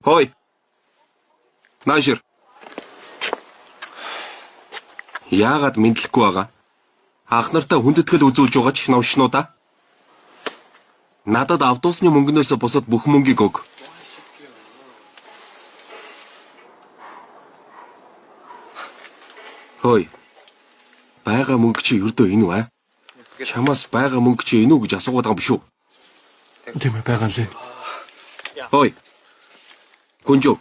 Хой. Наашир. Яагаад мэдлэхгүй байгаа? Ах нартаа хүндэтгэл үзүүлж байгаа ч новшнуудаа. Надад авдуусны мөнгнөөс бусад бүх мөнгийг өг. Хой. Бага мөнгө чи ердөө энэ үү? а? Чамаас бага мөнгө чи энэ үү гэж асуугаад байгаа юм биш үү? Тийм ээ байгаа л. Хой. Гүнжүү.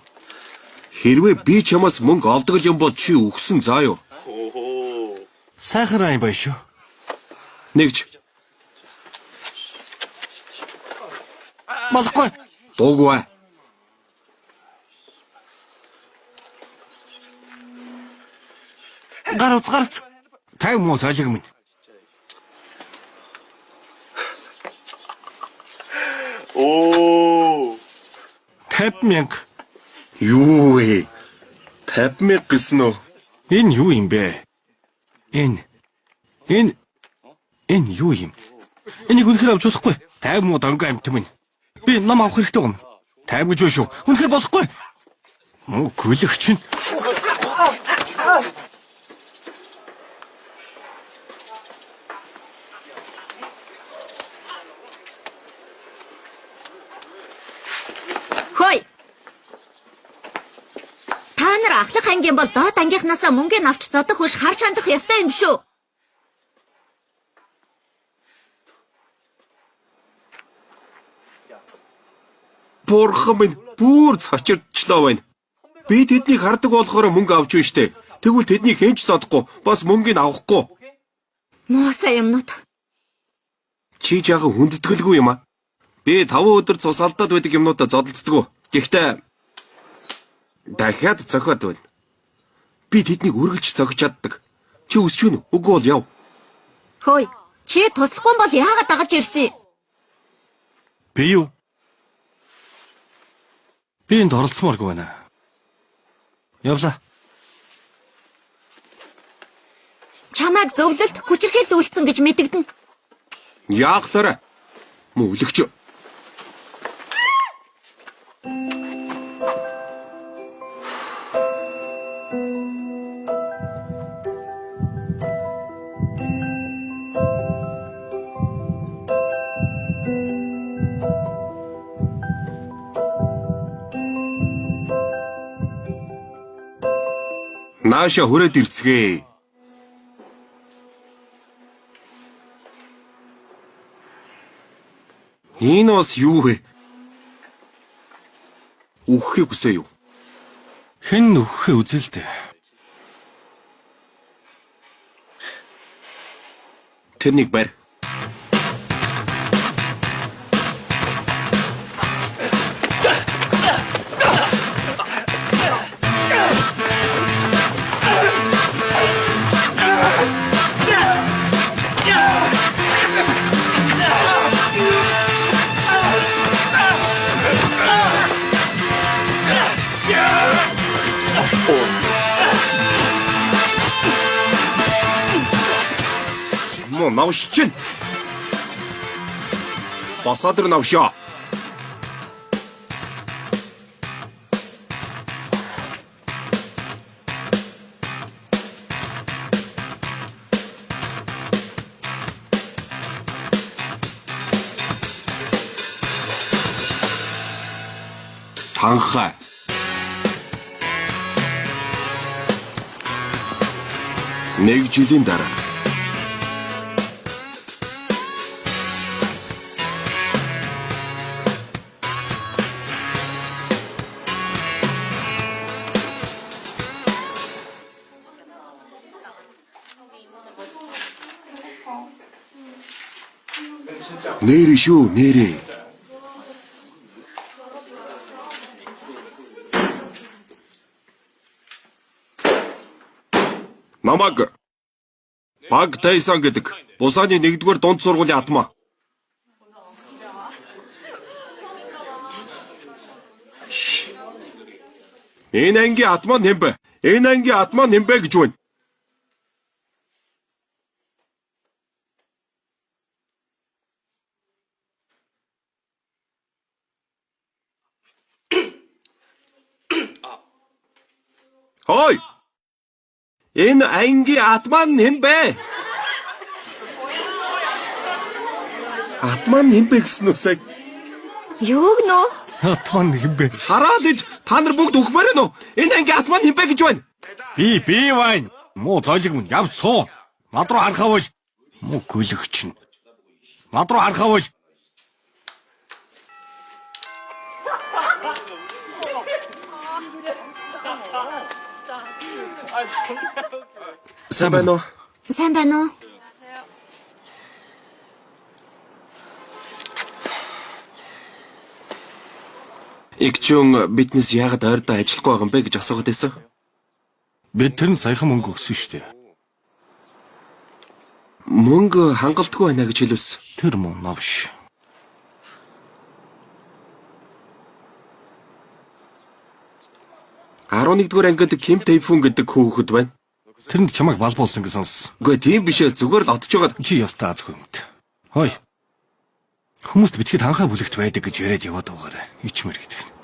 Хэрвээ би чамаас мөнгө олдог юм бол чи өгсөн заа юу? Сайхан рай баян шүү. Нэгж Болохгүй. дуугүй. Гар уц гар уц. 50 муу солиг минь. Оо. 50 мянга. Юу вэ? 50 мянга гэсэн үү? Энэ юу юм бэ? Энэ энэ энэ юу юм? Энийг үнэхээр авч болохгүй. 50 муу донго амт минь. Би ном авах хэрэгтэй юм. 50 гэж юу шүү. Үнэхээр болохгүй. Муу гөлөх чинь. Хөөе. Та нар ахлах ангийн бол доод ангийнхнаасаа мөнгө нь авч зодох биш харж хандах ёстой юм шүү. Бурхан минь бүр цочирчлоо байна. Би тэднийг хардаг болохоор мөнгө авч байна штэ. Тэгвэл тэднийг хэн ч зодохгүй, бас мөнгийг авахгүй. Муусай юмнууд. Чи жаахан хүндэтгэлгүй юм а? Би 5 өдөр цус алдаад байдаг юмнуудаа зодолцдгоо. Гэхдээ дахиад цохиод байна. Би тэднийг үргэлж цохиж чаддаг. Чи өсч гэнэ үү? Үгүй бол яв. Хөөе. Чи туслахгүй бол яагаад дагаж ирсэн юм? Би юу? Би энд оролцмооргүй байна. Явлаа. Чамайг зөвлөлт хүчирхийлэл үйлцэн гэж мэдэгдэнэ. Яахлаарэ. Мөн өлөгч. Нааша хүрээд ирцгээе. Энэ бас юу вэ? Үхэхийг хүсээ юу? Хэн нөхөхөө үзэл дээ. Тэрнийг барь. Муу навш чинь. Босоод ир навшоо. Танхай. Нэг жилийн дараа Нэрээ шүү, нэрээ. Намаг Баг Тайсан гэдэг Бусааны 1-р дунд сургуулийн атмаа. Энэ ангийн атмаа нэмбэ. Энэ ангийн атмаа нэмбэ гэж байна. Хой. Энэ ангийн атман хэн бэ? Атман хэн бэ гэсэн үү сая? Юу гэнэ? Атман хэн бэ? Хараад иж та нар бүгд үхмээр байна уу? Энэ ангийн атман хэн бэ гэж байна? Би байна. Муу зойлог минь яв цуу. Над руу харахаа бол муу гөлөгч нь. Над руу харахаа бол Сайн байна уу? Сайн байна уу? Игчүүн биднес яагаад ойрдоо ажиллахгүй байгаа юм бэ гэж асуугаад байсан. бид тэр нь саяхан мөнгө өгсөн шүү дээ. Мөнгө хангалтгүй байна гэж хэлүүлсэн. Тэр муу новш. Арван нэгдүгээр ангид Ким Тэйфүн гэдэг хүүхэд байна. Тэрэнд чамайг балбуулсан гэж сонссон. Үгүй тийм биш ээ зүгээр л одож байгаад Чи ёстой азгүй юмт. Хой. Хүмүүст битгэд ханхаа бүлэгт байдаг гэж яриад яваад байгаарай. Ичмэр гэдэг нь.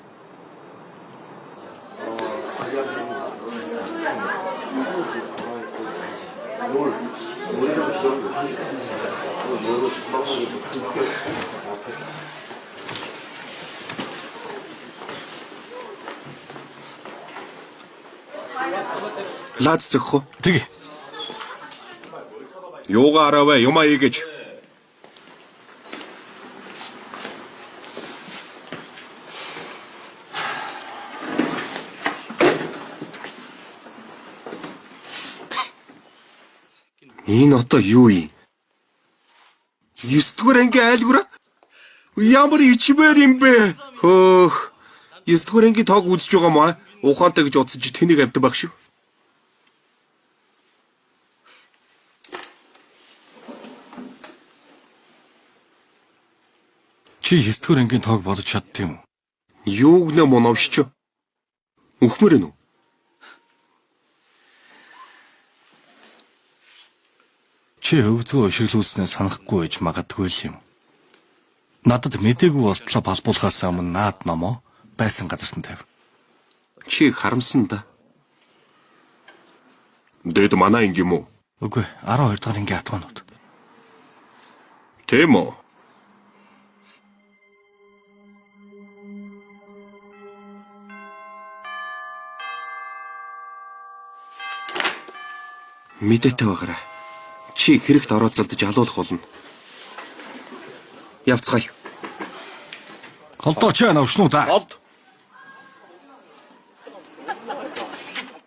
лаз зөхөх үү? Тэг. Юугаа аравэ юмаа ийгэж. Энэ одоо юу юм? 9 дугаар ангийн айлгуура? Ямар ичмээр юм бэ? Хөөх. 9 дугаар ангийн тоог үзэж байгаа маа. Ухаантай гэж утсаж тэнийг амтан баг шүү. Чи 9 дугаар ангийн тоог бодож чадд юм уу? Юу гэнэ моновшч? Үхмээр нь үү? Чи хөвзгөө өшиглүүлснээ санахгүй байж магадгүй л юм. Надад мдээгүй болтлоо балбуулахаас өмнө наад номоо байсан газарт нь тавь. Чи харамсан да. Дэд манай анги юм уу? Үгүй 12 дугаар ангийн атгаанууд. Тийм үү? Мэдээтэй байгаарай. Чи хэрэгт орооцолдож алуулах болно. Явцгаая. Холдоо чи новшнуу да. Холд.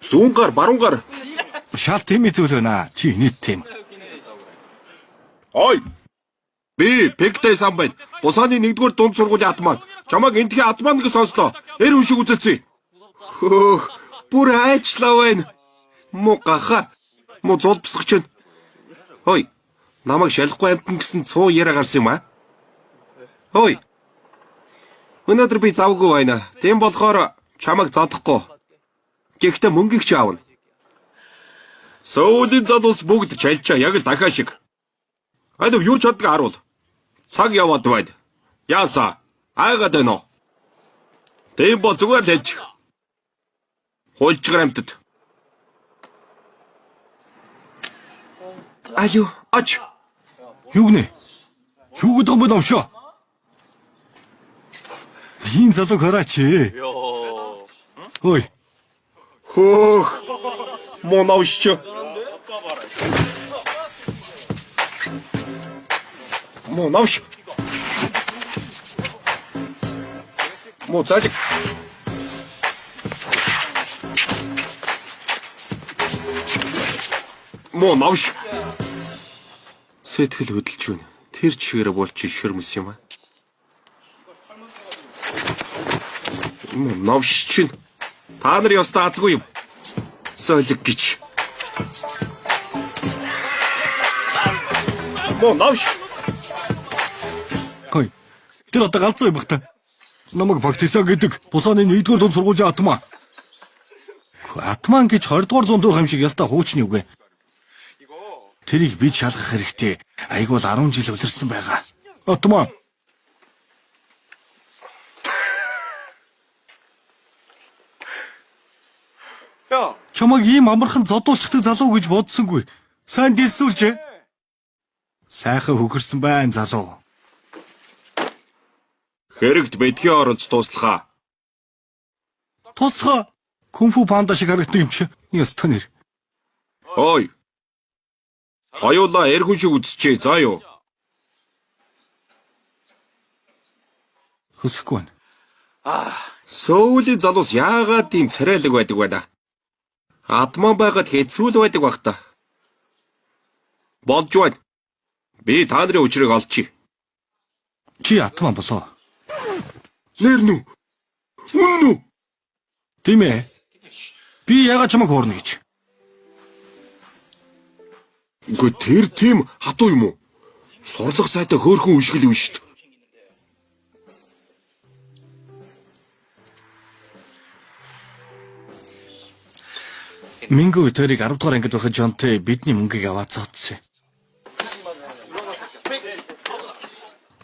Зүүн гар, баруун гар. Шал тийм зүйл байна. Чи нийт тийм. Ой. Би Пэгтэй сан байна. Бусааны 1-р дунд сургуулийн атман. Чамайг энтхийн атман гэж сонслоо. Эр хүн шиг үзэлцээ. Хөөх, бүр айчлаа байна. Муу гаха. Муу зул босгоч байна. Хой. Намайг шалахгүй амтан гэсэн цуу яриа гарсан юм аа. Хой. Өнөөдөр би завгүй байна. Тийм болохоор чамайг зодохгүй. Гэхдээ мөнгийг чи аавна. Сөүлийн залуус бүгд чалчаа яг л дахиа шиг. Алив юу чаддаг харуул. Цаг яваад байна. Яаса? Айгаад байна уу? Тийм бол зүгээр л хэлчих. Хуульчгар амтд. Алю, ач. Юу гинэ? Юу гэдэг юм бэ новшоо? Хин залууг хараач. Ой, Хөөх. Моновч. Моновч. Мо зажиг. Моновч. Сэтгэл хөдлөж байна. Тэр чигээр бол чи шөрмөс юм аа. Новш чинь. Та нар ёстой азгүй юм. Солиг гэж. Мо новш. Хой. Тэр одоо ганцхан юм бах та. Намайг Бактиса гэдэг Бусааны 1-р дунд сургуулийн атман. Атман гэж 20 дугаар зуунд байх юм шиг ястаа хуучны үг ээ. Тэрийг би шалгах хэрэгтэй. Айгуул 10 жил үлэрсэн байгаа. Атман. Чамайг ийм амархан зодуулчихдаг залуу гэж бодсонгүй. Сайн дэлсүүлжээ. Сайхан хөхөрсөн байна залуу. Хэрэгт битгий оролц туслахаа. Туслахаа кунфу панда шиг харагддаг юм чи. Ёстой нэр. Ой. Хоёулаа эр хүн шиг үзчихье заа юу. Хөсөхгүй байна. Сөүлийн залуус яагаад ийм царайлаг байдаг байна? Атман байгаад хэцүү л байдаг бах та. Болж байна. Би та нарын учрыг олчих. Чи атман болоо. Нэр нү. Үнэн үү? Тийм ээ. Би яагаад чамайг хуурна гэж. Үгүй тэр тийм хатуу юм уу? Сурлах сайтай хөөхөн үшгэл юм шүү дээ. Мингүү тэрийг 10 дугаар ангид байхад Жонтэй бидний мөнгийг аваад цоцсон.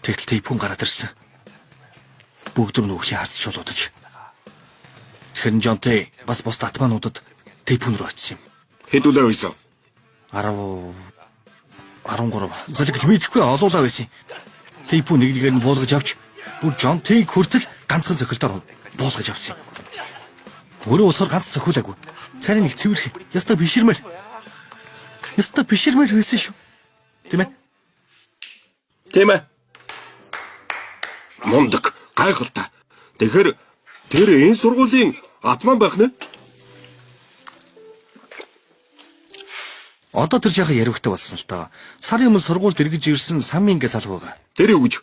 Тэгтэл тейпүн гараад ирсэн. Бүгд рүү нүхлийн харц чулуудаж. Тэгэхээр Жонтэй бас бусад атмануудад тейпүн рүү очсон юм. Хэдүүлээ байсан. 10 13 золиг гэж мэдэхгүй олуулаа байсан. Тейпүн нэг нэгээр нь буулгаж авч бүр Жонтыг хүртэл ганцхан цохилдоор буулгаж авсан юм. Өөрөө болохоор ганц цохиулаагүй. Царай нэг цэвэрх. Ястаа биширмээр. Ястаа биширмээр байсан шүү. Тийм ээ? Тийм ээ. Мундаг, гайхалтай. Тэгэхээр тэр энэ сургуулийн атман байх нэ? Одоо тэр жаахан ярвхтай болсон л доо. Сарын өмнө сургуульд эргэж ирсэн Самин гэж залуу байгаа. Тэр юу гэж?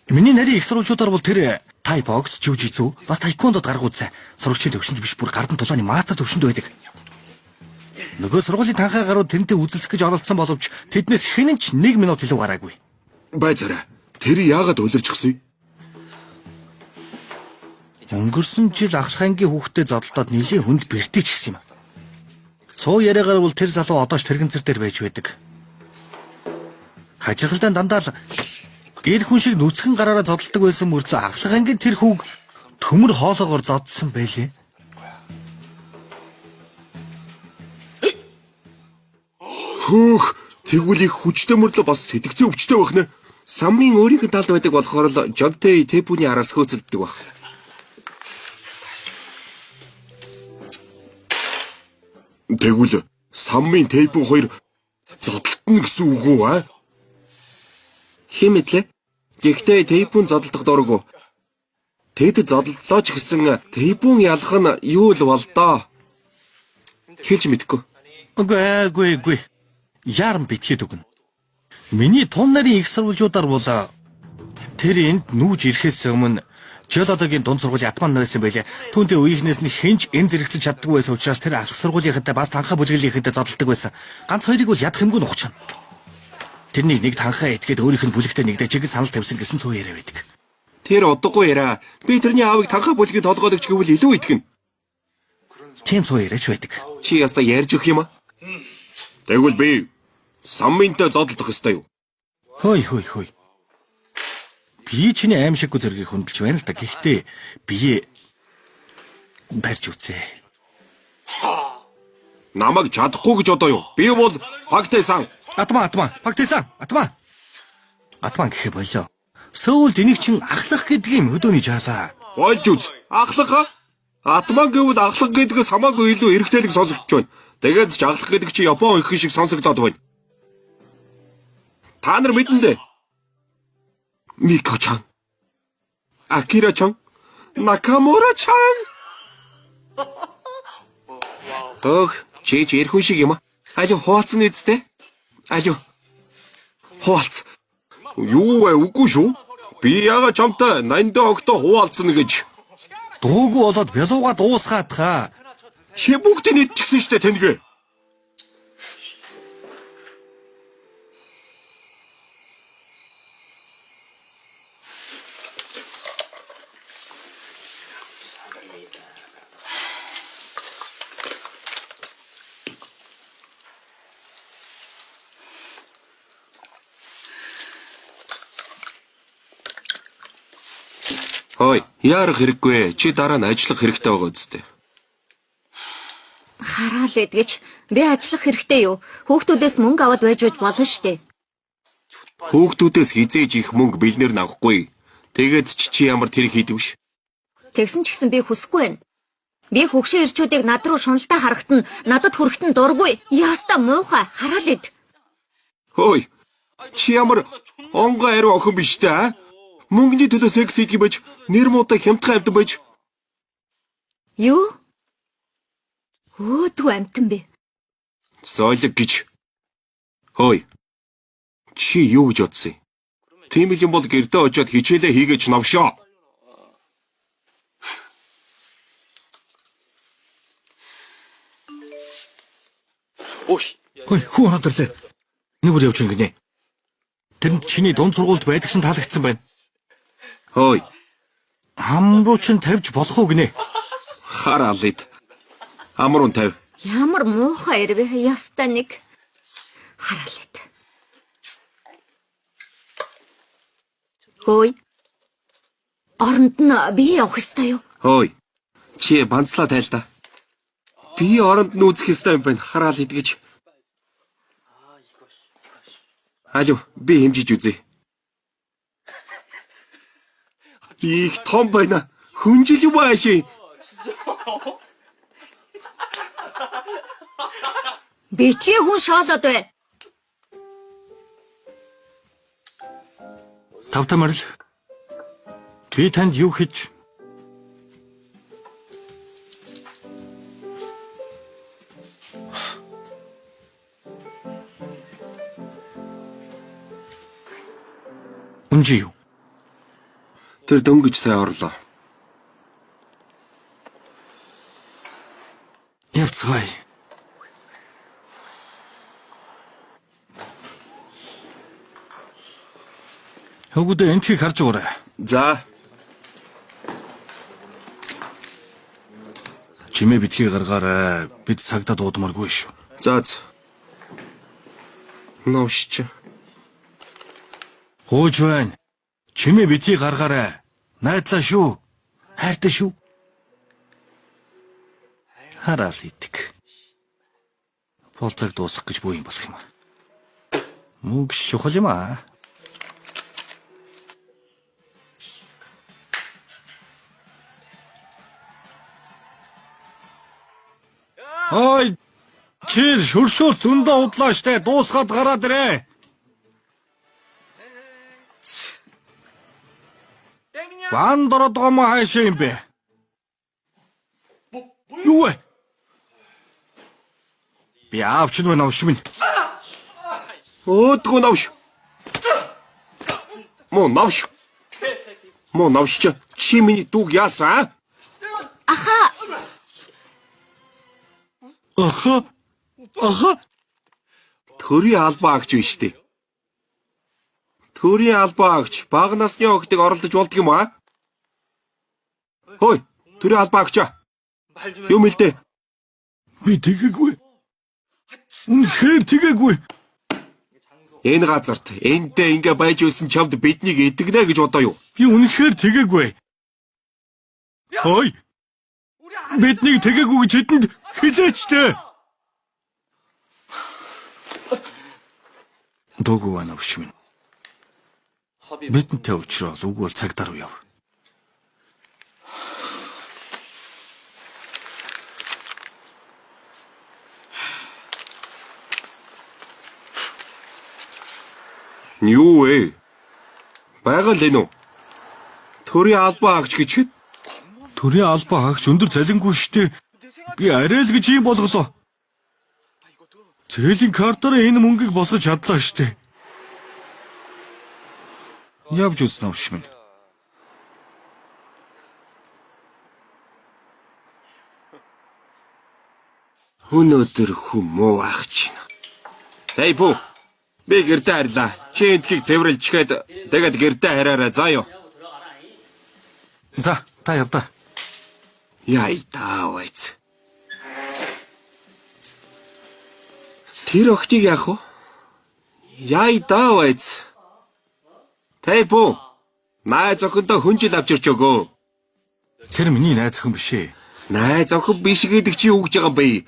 Миний нарийн их сурвалжуудаар бол тэр тай бокс, жиу-житсу, бас таеквондод гаргуулсан. Сурагчийн төвшөнд биш бүр гардан тулааны мастер төвшөнд байдаг. Нөгөө сургуулийн танхаа гарууд тэрнтэй үзэлцэх гэж оролцсон боловч тэднээс хэн нь ч 1 минут илүү гараагүй. Бай царай. Тэр яагаад улирчихсан юм? Өнгөрсөн жил ахлах ангийн хүүхдэд зодолдоод нэлийн хүнд бэртэж гисэн юм. Цуу яриагаар бол тэр залуу одоо ч тэрэгцэр дээр байж байдаг. Хажиргалдаан дандаа л эр хүн шиг нүцгэн гараараа зодолдог байсан мөртлөө ахлах ангийн тэр хүүг төмөр хоолоогоор зодсон байлээ. Хөөх, тэгвэл их хүчтэй мөрлөө бас сэтгцэн өвчтэй байх нэ. Самын өөрийнх нь талд байдаг болохоор л Жонтэй Тэпүний араас хөөцөлддөг баг. Тэгвэл Самын Тэпүн хоёр зодолтно гэсэн үг үү а? Хэм мэдлээ. Гэхдээ Тэпүн зодолдох дурггүй. Тэд зодолдлоо ч гэсэн Тэпүн ялах нь юу л болдоо. Хэлж мэдэхгүй. Үгүй ээ, үгүй үгүй. Яаран битгээд өгнө. Миний тун нарийн их сурвалжуудаар бол тэр энд нүүж ирэхээс өмнө Жолодогийн дунд сургуулийн атман байсан байлээ. Түүнтэй үеийнхнээс нь хинч энэ зэрэгцэж чаддаггүй байсан учраас тэр алх сургуулийнхантай бас танхаа бүлэглийнхэнтэй зодолдог байсан. Ганц хоёрыг бол ядах юмгүй нухчихна. Тэрнийг нэг танхаа этгээд өөрийнх нь бүлэгтээ нэгдээ чиг санал тавьсан гэсэн цуу яриа байдаг. Тэр удаггүй яриа. Би тэрний аавыг танхаа бүлгийн толгойлогч гэвэл илүү итгэнэ. Тийм цуу яриач байдаг. Чи яста ярьж өгөх юм аа? Тэгвэл би самминтай зодолдох ёстой юу? Хөөй хөөй хөөй. Би чиний аимшиггүй зэргийг хөндлөж байна л да. Гэхдээ бие барьж үзье. Намайг чадахгүй гэж одоо юу? Би бол Пактайсан. Атман атман. Пактисан атман. Атман гэхэ болоо. Сөүлд энийг чин ахлах гэдгийг өдөөний жаалаа. Болж үз. Ахлах. Атман гэвэл ахлах гэдгээс хамаагүй илүү эргэжтэйлэг сонсогдож байна. Тэгээд ч ахлах гэдэг чи Япон их шиг сонсогдоод байна. Та нар мэдэн дээ. Мико чан. Акира чан. Накамура чан. Өөх, чи ч эр хүн шиг юм а. Алив хуваалцсан үсттэй. Алив. Хуваалц. Юу вэ? Үгүй шүү. Би яага чамтай 80 огтоо хуваалцна гэж. Дуугүй болоод бялууга дуусгаад хаа. Чи бүгдийг идчихсэн штэ тэнгээ. Хой, яарах хэрэггүй. Чи дараа нь ажиллах хэрэгтэй байгаа үсттэй. Хараал эдгэж би ажиллах хэрэгтэй юу? Хүүхдүүдээс мөнгө аваад байж байж болно штэ. Хүүхдүүдээс хизээж их мөнгө бэлнэр нь авахгүй. Тэгээд ч чи ямар тэр хийдэг биш. Тэгсэн ч гэсэн би хүсэхгүй байна. Би хөгшин ирчүүдийг над руу шуналтай харахад нь надад хүрэхэд нь дургүй. Яста муухай хараал эд. Хөөй. Чи ямар онгой ариун охин биш үү, а? Мөнгөний төлөө секс хийдэг байж, нэр муутай хямдхан амьтан байж. Юу? Өөдгөө амтан бэ. Сойлог гэж. Хөөй. Чи юу гэж бодсон юм? Тийм л юм бол гэрдээ очиод хичээлээ хийгээч новшоо. Хөөе, хүү ороод ирлээ. Нэг бүр явж гинэ. Тэрэнд чиний дунд сургуульд байдагсан таалагдсан байна. Хөөй. Хам руу чин тавьж болох уу гинэ. Хараал ид. Амрун 50. Ямар муухай ирвэ. Яста нэг хараал эд. Хөөе. Оронд нь би явах ёстой юу? Хөөй. Чи банцлаа тайл та. Би оронд нь үзэх ёстой юм байна. Хараал ид гэж. Алив, би хэмжиж үзье. Их том байна. Хүнжил юм ааши. Битгий хүн шоолоод бай. Тавтай морил. Би танд юу хийж Үнжи юу? Тэр дөнгөж сайн орлоо. Явцгаая. Хөгүүдээ энтхийг харж уурай. За, Чимээ битгий гаргаарай. Бид цагдаа дуудмааргүй шүү. за. За. Новшч. Хууж байна. Чимээ битгий гаргаарай. Найдлаа шүү. Хайртай шүү. Хараал идэх. Пол цаг дуусах гэж бүү юм болох юм. Мөнгө ч чухал юм аа. Ой, чи шүршүүр зөндөө удлаа штэ. Дуусгаад гараад ирээ. Бан дороод байгаа маа хаашаа юм бэ? Юу вэ? Би аавч нь байна овш минь. Өөдгөө новш. Муу новш. Муу новш чи чи миний дүүг яасан? а? Аха, Аха. Аха. Төрийн албан агч биш үү? Төрийн албан агч бага насны охидыг оролдож болдго юм аа? Хөөе, төрийн албан агчаа. Юм хэлдэ. Би тэгээгүй. Үнэхээр тэгээгүй. Энэ газарт эндээ ингээ байж байсан чамд биднийг идэгнэ гэж бодоо юу? Би үнэхээр тэгээгүй. Хой. Биднийг тэгээгүй гэж хэдэнд хэлээч дээ. Дуугүй байна овш минь. Бидэнтэй уулзрал үгүй бол цагдаа руу яв. Юу вэ? Байгаа л энэ үү? Төрийн албан агч гэж хэд? Төрийн албан хаагч өндөр цалингүй штэ. Би арай л гэж юм болголоо. Зээлийн картаараа энэ мөнгийг босгож чадлаа штэ. Явж үзнэ овш минь. Өнөөдөр хүн муу ах чинь. Эй бүү. Би гэртээ харьлаа. Чи энтхийг цэвэрлжчихэд тэгээд гэртээ хараарай заа юу. За, та явда. Яй таавайц. Тэр охтыг яах вэ? Яй таавайц. Тэй бүү. Найз охиндоо хүнжил авчирч өгөө. Тэр миний найз охин биш ээ. Найз охин биш гэдэг чи юу гэж байгаа юм бэ?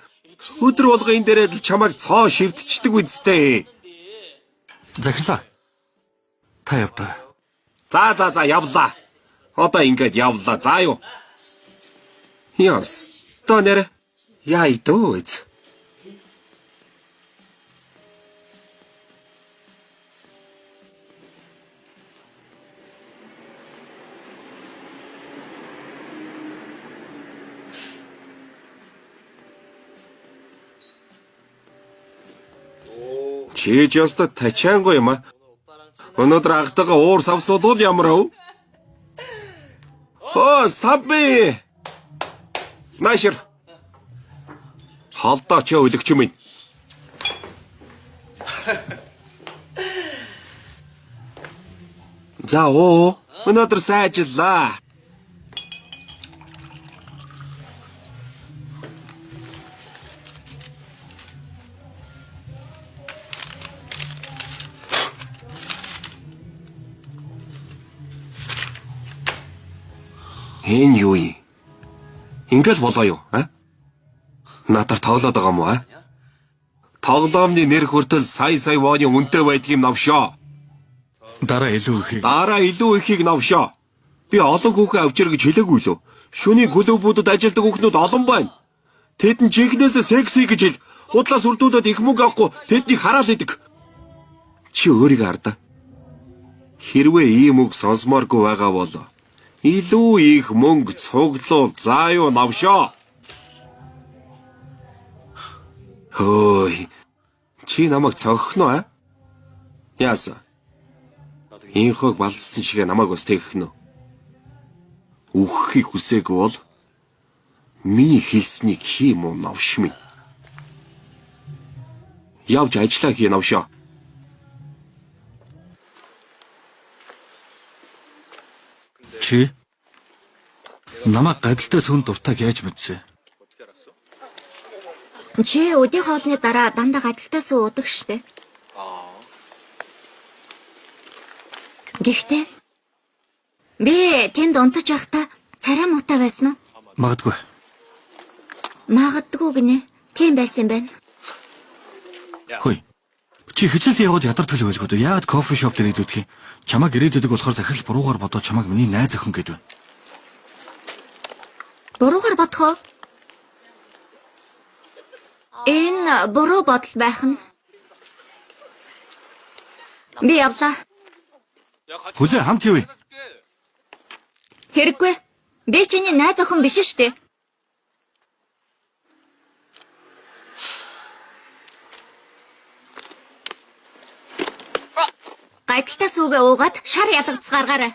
Өдөр болго энэ дээрээ л чамайг цоо шивдчихдэг үсттэй. Захирлаа. Та явдаа. За за за явлаа. Одоо ингээд явлаа. За юу. Яс. То нэр. Яа идөөц. Чи ч ёстой тачаангүй юм а. Өнөөдөр агтайгаа уур савсуулвал ямар ав? Оо, саби. Наашир. Холдоо чи өлөгч минь. За оо, өнөөдөр сайжлаа. Энэ юу юм? Ингээл болоо юу, а? Надаар тоглоод байгаа юм уу, а? Тоглоомны нэр хүртэл сая сая воны үнэтэй байдаг юм новшоо. Дараа илүү ихийг. Дараа илүү ихийг новшоо. Би олон хүүхэн авчир гэж хэлээгүй лөө. Шөнийн клубүүдэд ажилладаг хүүхнүүд олон байна. Тэд нь жинхнээсээ секси гэж хэл. Худлаас үрдүүлээд их мөнгө авахгүй тэднийг хараал идэг. Чи өөрийгөө хардаа. Хэрвээ ийм үг сонсомооргүй байгаа бол илүү их мөнгө цуглуул заа юу новшоо. Хөөй. Чи намайг цогхно аа? Яасан? Инхог балдсан шигэ намайг бас тэгэх нөө. Үхэхийг хүсээгүй бол миний хэлснийг хий муу новш минь. Явж ажиллаа хий новшоо. Чи намайг гадалтай сүн дуртайг яаж мэдсэн? Чи өдийн хоолны дараа дандаа гадалтай сүү уудаг штэ. Гэхдээ би тэнд унтаж байхдаа царай муутай байсан уу? Магадгүй. Магадгүй гинэ. Тийм байсан юм байна. Хөөе. Чи хичээлд яваад ядардаг л байлгүй дээ. Яагаад кофе шоп дээр иддэг юм? Чамайг ирээдүйдэг болохоор захирал буруугаар бодоод чамайг миний найз охин гэд байна. Буруугаар бодох уу? Энэ буруу бодол байх нь. Би явлаа. Хүлээ хамт явъя. Хэрэггүй. Би чиний найз охин биш шүү дээ. Гайдалтай сүүгээ уугаад шар ялгац гаргаарай.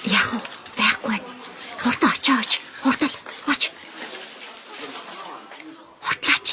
Яг уу, байхгүй. Хурдан очоо оч. Хурдал оч. Хурдлаач.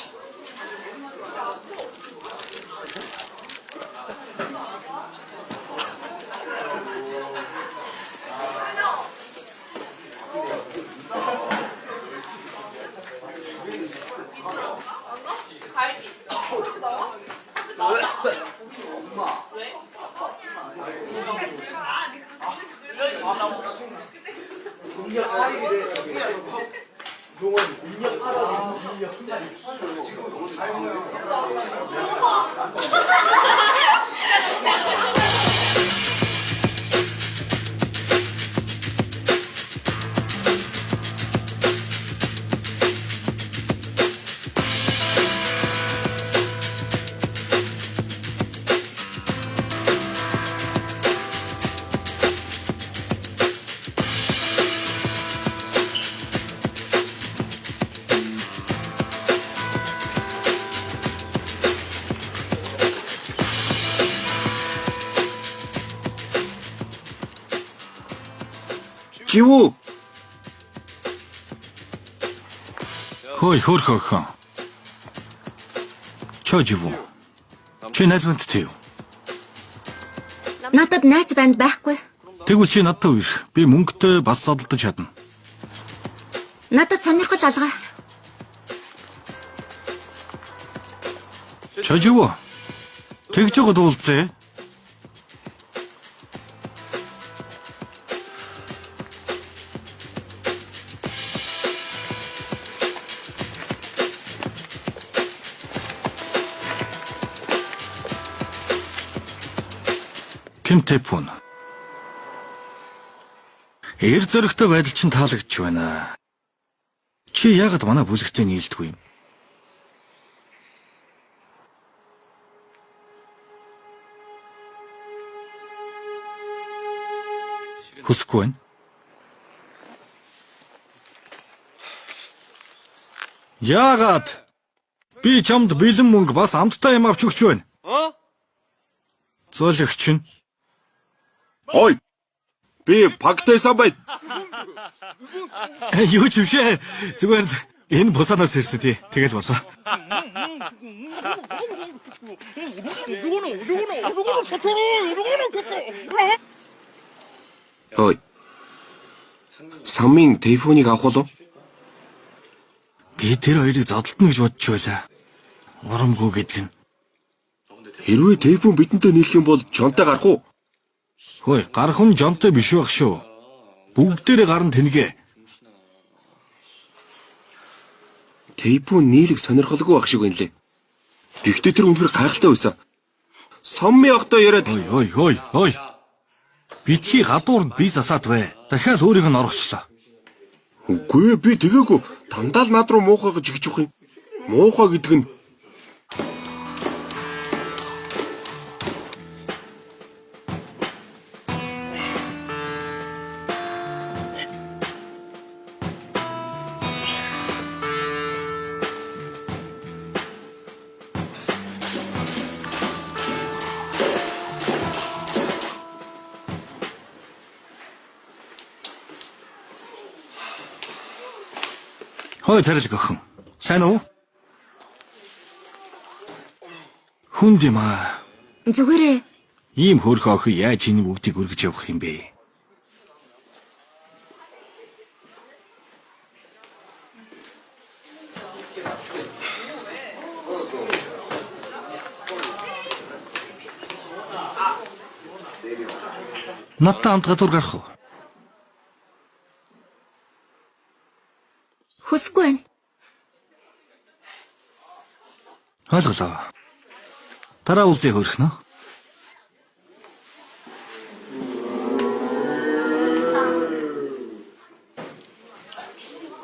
Живүү. Хөөе хөөрхөн охин. Чоо живүү. Чи найз мандтай юу? Надад найз банд байхгүй. Тэгвэл чи надтай үерх. Би мөнгөтэй бас зодолдож чадна. Надад сонирхол алгаа. Чоо живүү. Тэгж жогод уулзъя. Ким Тэпун. Эр зөрөгтэй байдал чинь таалагдж байна. Чи яагаад манай бүлэгтээ нийлдэггүй юм? Хүсэхгүй байна. Яагаад? Би чамд бэлэн мөнгө бас амттай юм авч өгч байна. Зөөлөгч нь. Ой. Би пактайсан байт. Юу ч юм шээ. Зүгээр л энэ бусаанаас ирсэн тий. Тэгэл болоо. Ой. Самын телефоныг авах болов? Би тэр хоёрыг зодолтно гэж бодож байлаа. Урамгүй гэдэг нь. Хэрвээ телефон бидэнтэй нийлэх юм бол жонтой гарах уу? Хөөе, гарах нь жонтой биш байх шүү. Бүгдээрээ гарн тэнгээ. Телефон нийлэх сонирхолгүй байх шиг байна лээ. Гэхдээ тэр үнэхээр гайхалтай байсан. Сомми охтой яриад Ой, ой, ой, ой. Битгий гадуур би засаад бай. Дахиад өөрийг нь оргочлоо. Үгүй ээ, би тэгээгүй. Дандаа л над руу муухай гэж гिच өгөх юм. Муухай гэдэг нь Хой царилэг охин. Сайн уу? Хүнд юм аа. Зүгээрээ Ийм хөөрхөн охин яаж энэ бүгдийг өргөж явах юм бэ? Надтай хамт гадуур гарах уу? хүсэхгүй байна. Ойлголоо. Дараа уулзъя хөөрхнө.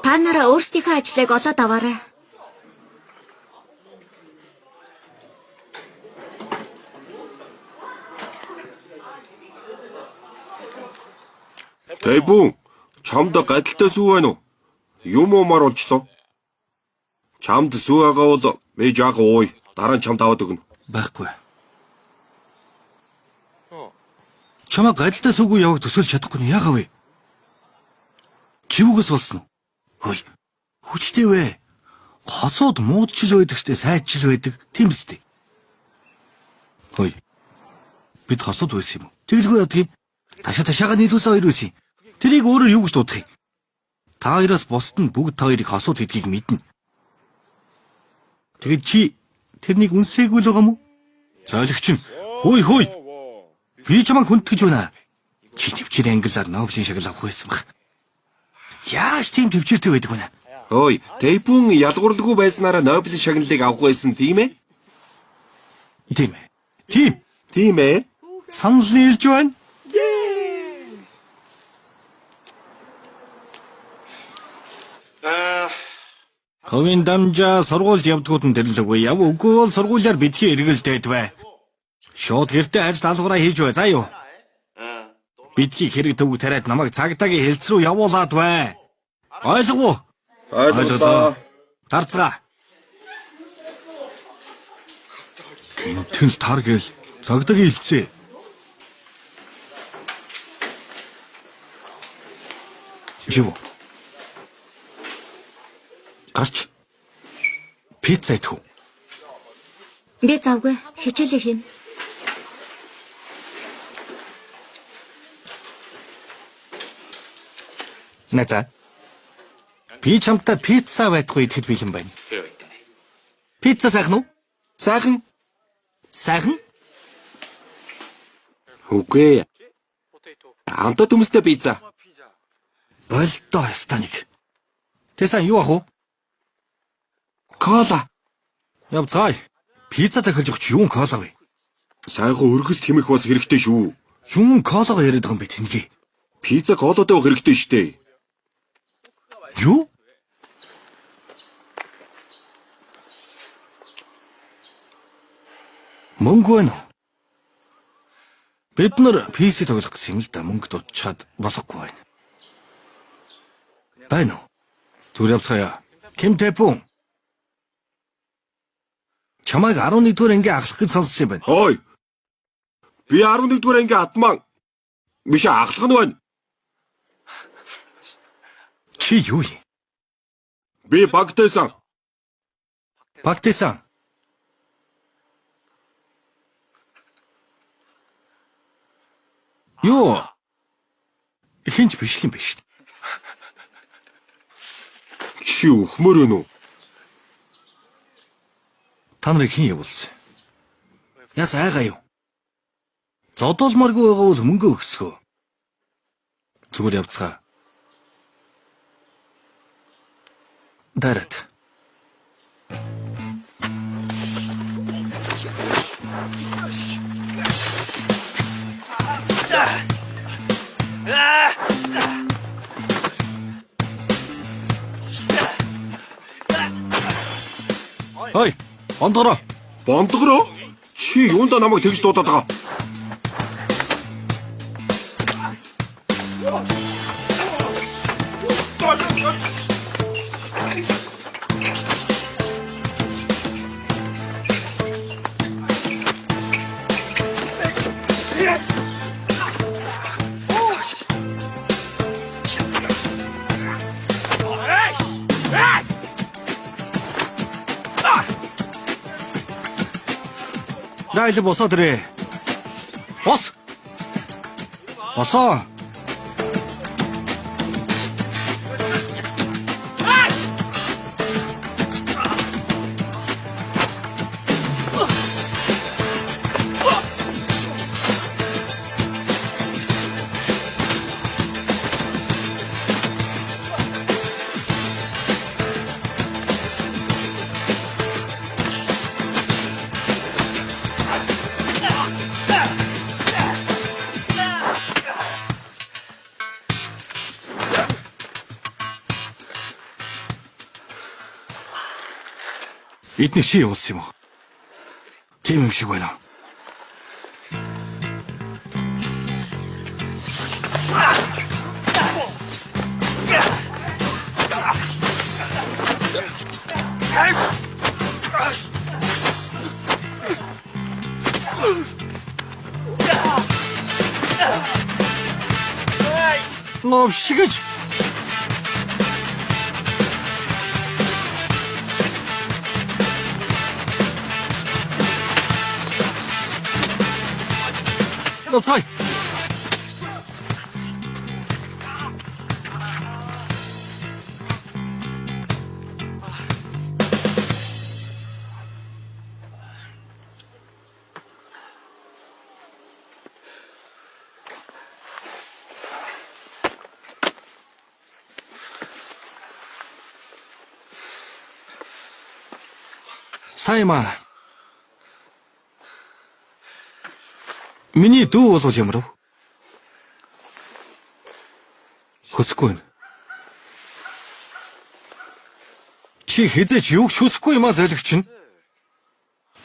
Та нараа өөрсдийнхөө ажлыг олоод аваарай. Тэйбүн чамд гадалтай сүү байна уу? Юм уумар болчлоо. Чамд сүү байгаа бол би жаах ууй. Дараа нь чамд аваад өгнө. Байхгүй. Чамаа гадалтай сүгүй явах төсөөлж чадахгүй нь яагаад вэ? Чивүүгээс болсон уу? Хөөе. Хүчтэй вэ. Хосууд муудчил байдаг штэ, сайдчил байдаг. Тийм биз дээ. Хөөе. Бид хосууд байсан юм уу? Тэгэлгүй ядгийг. Ташаа ташаага нийлүүлсэн хоёр байсан юм. Тэрийг өөрөөр юу гэж дуудах юм? Та хоёроос бусд нь бүгд та хоёрыг хосууд гэдгийг мэднэ. Тэгэд чи тэрнийг үнсээгүй л байгаа юм уу? Зойлогч нь хөөе хөөе. Би чамайг хүндэтгэж байна. Чи төвчээр англиар Нобелийн шагнал авах байсан баг. Яаж тийм төвчээртэй байдаг вэ? Хөөе, Тэйбүн ялгуурлгүй байснараа Нобелийн шагналыг авах байсан тийм ээ? Тийм ээ. Тийм. Тийм ээ. Санал нийлж байна. Хувийн дамжаа сургуульд явдгууд нь тэрлэггүй. Яв үгүй бол сургуулиар битгий эргэлдээд бай. Шууд гэртээ харьц даалгавраа хийж бай. За юу. Битгий хэрэг төв тариад намайг цагдаагийн хэлц рүү явуулаад бай. Ойлгов уу? Ойлголоо. Гарцгаа. Гинтэн л тар гэл цагдаагийн хэлцээ. Жив. Гарч. Пицца идэх үү? Би завгүй хичээлээ хийнэ. Назаа. Би чамтай пицца байтгүй идэхэд бэлэн байна. Пицца сайхан уу? Сайхан Сайхан? Үгүй. Амтаа төмөстэй пицца. Болдоо ястаныг. Тэсэн юу ах вэ? Кола. Явцгаая. Пицца захиалж өгч юун кола вэ? Сайхан өргөс хэмэх бас хэрэгтэй шүү. Юун колагоо яриад байгаа юм бэ тэнхээ? Пицца колотой байх хэрэгтэй штэ. Юу? Мөнгө байна уу? Бид нар PC тоглох гэсэн юм л да мөнгө дутчаад болохгүй байна. Байна уу? Зүгээр явцгаая. Ким Тэпүн. Чамайг 11 дугаар анги ахлах гэж сонссон юм байна. Ой. Би 11 дугаар анги атман. Биш ахлах нь байна. Чи юу юм? Би багтайсан. Багтайсан. Юу? Хинч биш л юм биш. Чи өхмөр өнөө. Та нарыг хэн явуулсан? Яс айгаа юу? Зодуулмааргүй байгаа бол мөнгө өгсгөө. Зүгээр явцгаа. Дараад. Хой, ондороо. Бондгороо? Чи юунда намайг тэгж дуудаад байгаа? Найл босоод ирээ. Бос. Босоо. Эдний ши явуулсан юм уу? Тийм юм шиг байна. Новшигч. Явцгаая. Сайн юм аа. Миний дүү бол ямар вэ? Хүсэхгүй байна. Чи хэзээ ч юу ч хүсэхгүй юм аа зайлгч нь.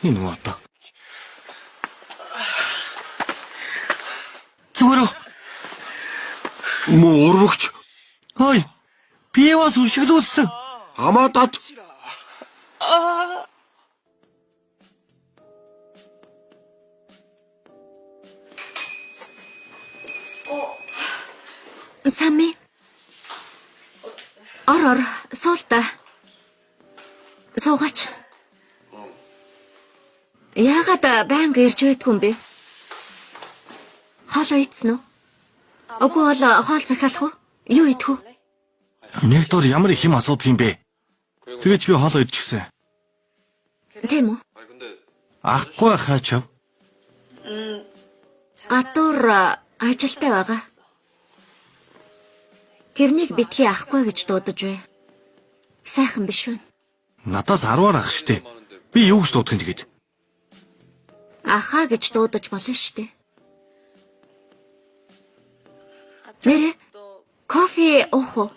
Энэ муу одоо. Зүгээр үү? Муу урвагч. Ой. Би бас өшиглүүлсэн. Хамаа дад. Сами. Ор ор, суул та. Суугач. Яагаад байнга ирж байдгүй юм бэ? Хоолоо идсэн үү? Үгүй бол хоол захиалах уу? Юу идэх вэ? Нэг дор ямар их юм асуудаг юм бэ? Тэгээд би хоолоо идчихсэн. Тийм үү? Ахгүй хаачав. Гадуур ажилтай байгаа. Тэрнийг битгий ахгүй гэж дуудаж бай. Сайхан биш үү? Надаас 10-аар ах штэ. Би юу гэж дуудах юм тэгээд? Ахаа гэж дуудаж болно штэ. Нэрэ кофе уух уу?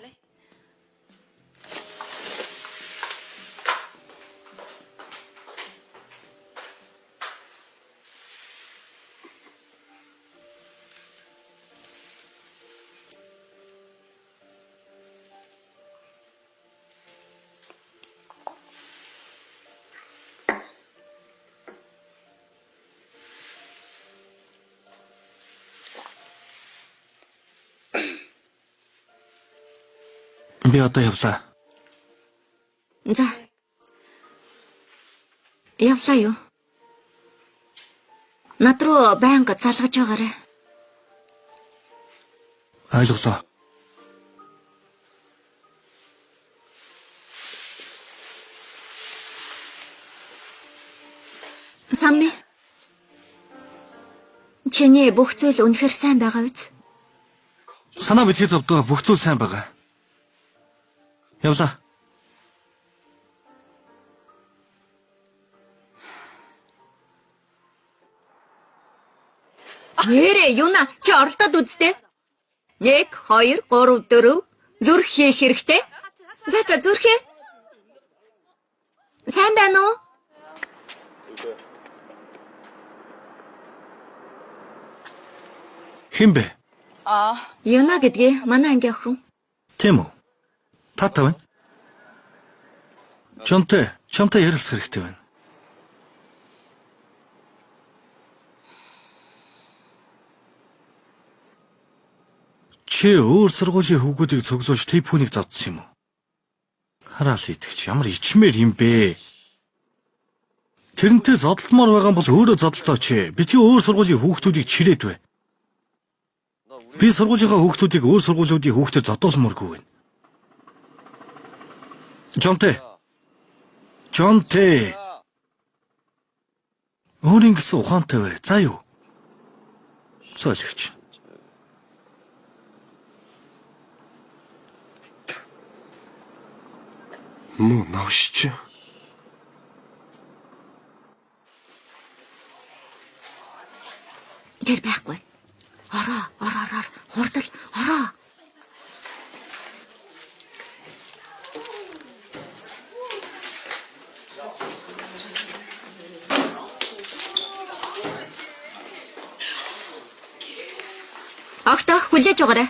Би одоо явлаа. За. Явлаа юу? Над руу байнга залгаж байгаарай. Ойлголоо. Самми. Чиний бүх зүйл үнэхэр сайн байгаа биз? Санаа битгий зовдоо бүх зүйл сайн байгаа. Явлаа. Нэрээ юна чи оролдоод үзтээ. 1 2 3 4 зүрх хийх хэрэгтэй. За за зүрхээ. Сайн байна уу? Хэн бэ? Юна гэдгийг манай ангийн охин. Тийм үү? Тата байна. Чонтой, чамтай ярилцах хэрэгтэй байна. Чи өөр сургуулийн хүүгүүдийг цуглуулж тэпүүнийг зодсон юм уу? Хараал итгэж ямар ичмээр юм бэ? Тэрнтэй зодолдмоор байгаа бол өөрөө зодолдооч. Битгий өөр сургуулийн хүүхдүүдийг чирээд бай. Би сургуулийнхаа хүүхдүүдийг өөр сургуулиудын хүүхдээр зодуулмааргүй байна. Жонте. Жонте. Өөрийн гэсэн ухаантай бай. За юу? Цойлогч. Муу навшч. Тэр байхгүй. Ороо, ороо, ороо, хурдл, ороо. Огтоо хүлээж байгаарай.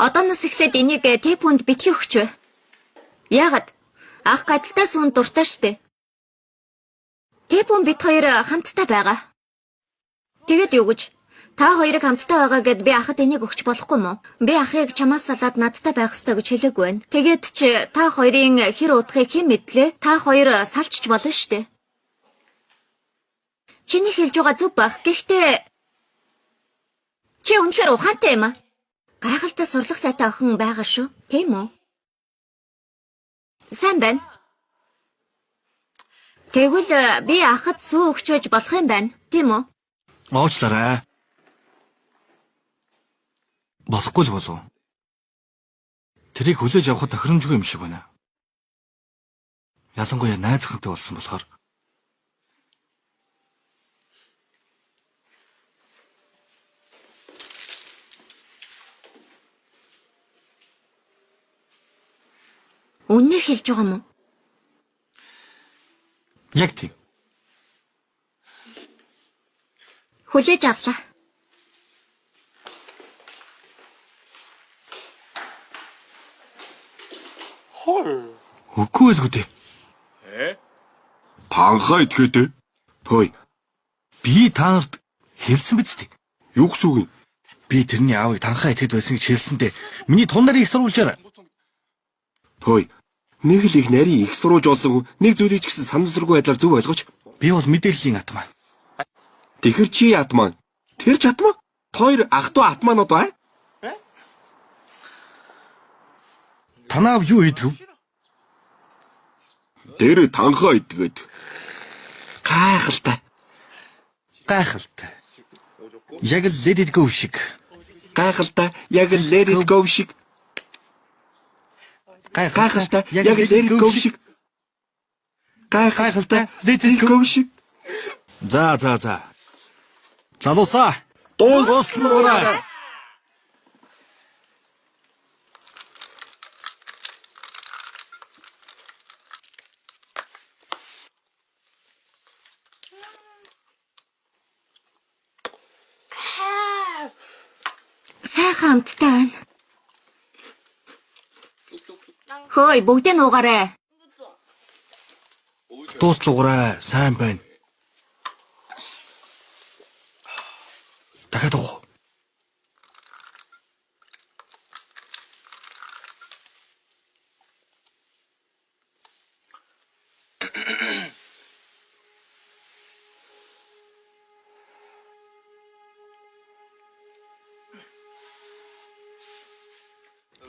Одооноос эхлээд энийг тэпүнд битгий өгч бай. Яагаад? Ах гадалтай сүүн дуртай штэ. Тэпүн бит хоёр хамтдаа байгаа. Тэгээд юу гэж? Та хоёрыг хамтдаа байгаа гэд би ахад энийг өгч болохгүй мó? Би ахыг чамаас салаад надтай байх ёстой гэж хэлээгүй байна. Тэгээд ч та хоёрын хэр удахыг хэн мэдлээ? Та хоёр салчч болно штэ. Чиний хэлж байгаа зөв бах. Гэхдээ чи үнэхээр ухаантай юм аа. Гайхалтай сурлах сайтай охин байгаа шүү. Тийм үү? Сайн байна. Тэгвэл би ахад сүү өгч байж болох юм байна. Тийм үү? Уучлаарай. Болохгүй л болов. Тэрийг хүлээж авахд тохиромжгүй юм шиг байна. Ялангуяа найз охинтой болсон болохоор. Үннээ хэлж байгаа юм уу? Яг тийм. Хүлээж авлаа. Үгүй л үү. Танхаа итгэдэ. Хөөе, Би та нарт хэлсэн биз дээ. юу гэсэн үг юм? Би тэрний аавыг танхаа итгэд байсан гэж хэлсэндээ миний тун нарыг их сурвалжаар Хөөе. Нэг л их нарийн их сурвалж болсон хүн нэг зүйлийг ч гэсэн санамсаргүй байдлаар зөв ойлгож. би бол мэдээллийн атман. Тэгэхэр чи атман. Тэр ч атман. Тоор ах トゥ атманууд бай. Танаав юу хийдэг вэ? Тэр танхаа идгээд. Гайхалтай. Гайхалтай. Яг л Let It Go шиг. Гайхалтай яг л Let It Go шиг. Гайхалтай яг л Let It Go шиг. Гайхалтай Let It Go шиг. За за за. Залуусаа. Дуусна. Сайхан амттай байна. Хөөй, бүгдээ нуугаарай. Дууслагаарай. Сайн байна. Дахиад уух.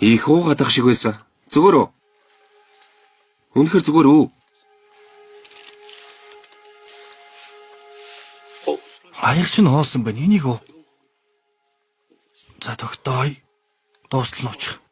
Их уугаад ах шиг байсан. Зүгээр үү? Үнэхэр зүгээр үү? Аяг чинь хоосон байна. Энийг уу. За тогтоё. Дуустал нь уучих.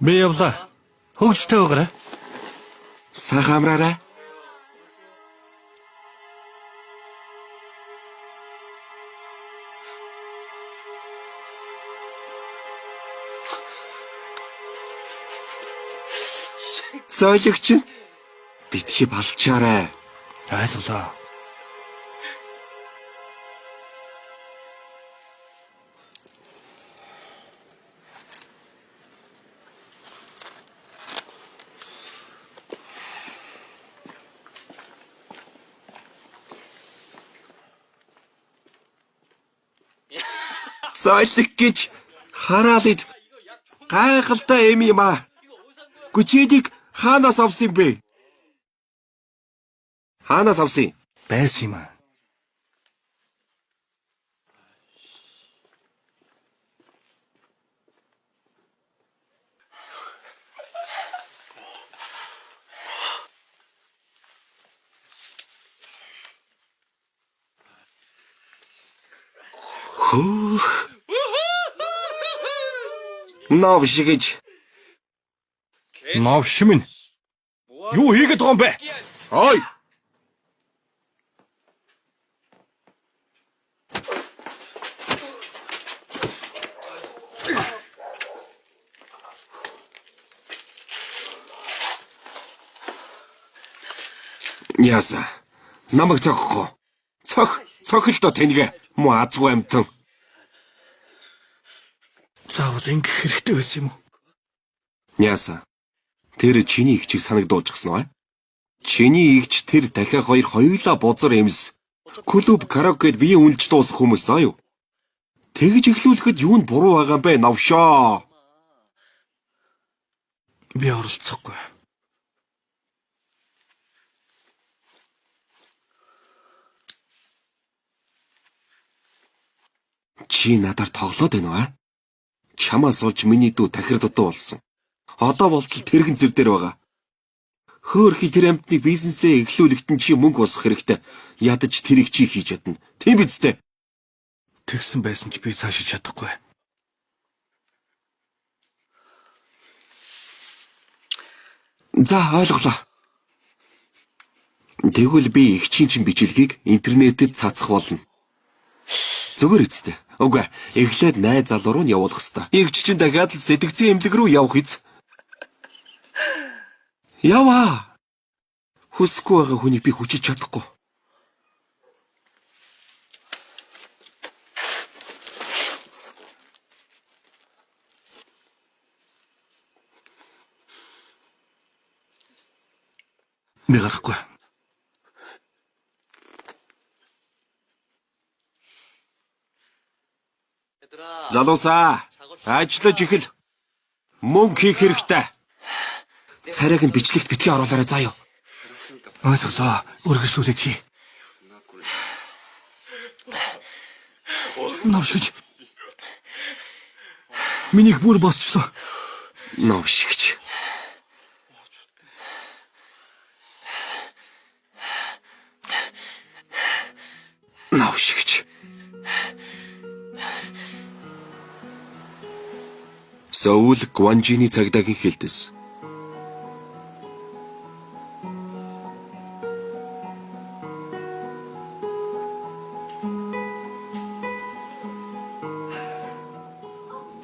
Би явлаа. Хөгжилтэй байгаарай. Сайхан амраарай. Зойлогч нь битгий балчаарай. Ойлголоо. Зойлог гэж хараал ид гайхалтай эм юм аа. Гүчээдийг хаанаас авсан юм бэ? Хаанаас авсан? Байсан юм аа. Хөөх. Нов шигэж. Нов шимэн. Юу хийгээд байгаа юм бэ? Ой. Яса. Намайг цохихгүй. Цох, цохилдоо тэнгэ. Муу азгүй амтан. Заавал ингэх хэрэгтэй байсан юм уу? Яса. Тэр чиний эгчийг санагдуулчихсан уу? Чиний эгч тэр дахиад хоёр хоёулаа бузар эмс. Клуб караокед бие үнэлж дуусах хүмүүс заа юу? Тэгж эхлүүлэхэд юу нь буруу байгаа юм бэ, новшоо? Би оролцохгүй. Чи надаар тоглоод байна уу? а? Чамаас олж миний дүү тахир дутуу болсон. Одоо болтол тэрэгэн зэв дээр байгаа. Хөөхи тэр амтныг бизнесээ эхлүүлэхэд нь чи мөнгө босгох хэрэгтэй. Ядаж тэрийг чи хийж чадна. Тийм биз дээ? Тэгсэн байсан ч би цаашиж чадахгүй. За ойлголоо. Тэгвэл би эгчийн чин бичлэгийг интернетэд цацах болно. Зүгээр үсттэй. Үгүй эхлээд найз залуу руу нь явуулах хэвээр. Эгч чинь дахиад л сэтгцэн эмнэлэг рүү явах биз. Яваа. Хүсэхгүй байгаа хүнийг би хүчиж чадахгүй. Би гарахгүй. Залуусаа, Ажиллаж эхэл. Мөнгө хийх хэрэгтэй. Царайг нь бичлэгт битгий оруулаарай заа юу. Ойлголоо. Өргөжлүүлээд хий. Новшиж. Минийх бүр босчлоо. Новшигч. Новшигч. Сөүл Гванжины цагдаагийн хилдэс.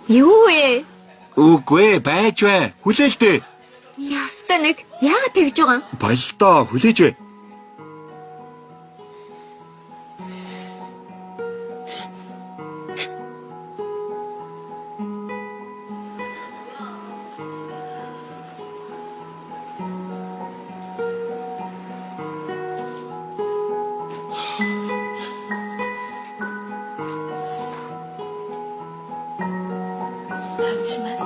Юу вэ? Үгүй ээ, байж бай. Хүлээлтээ. Ястай нэг. Яагаад тэгж байгаа юм? Бололтоо хүлээж бай. 잠시만.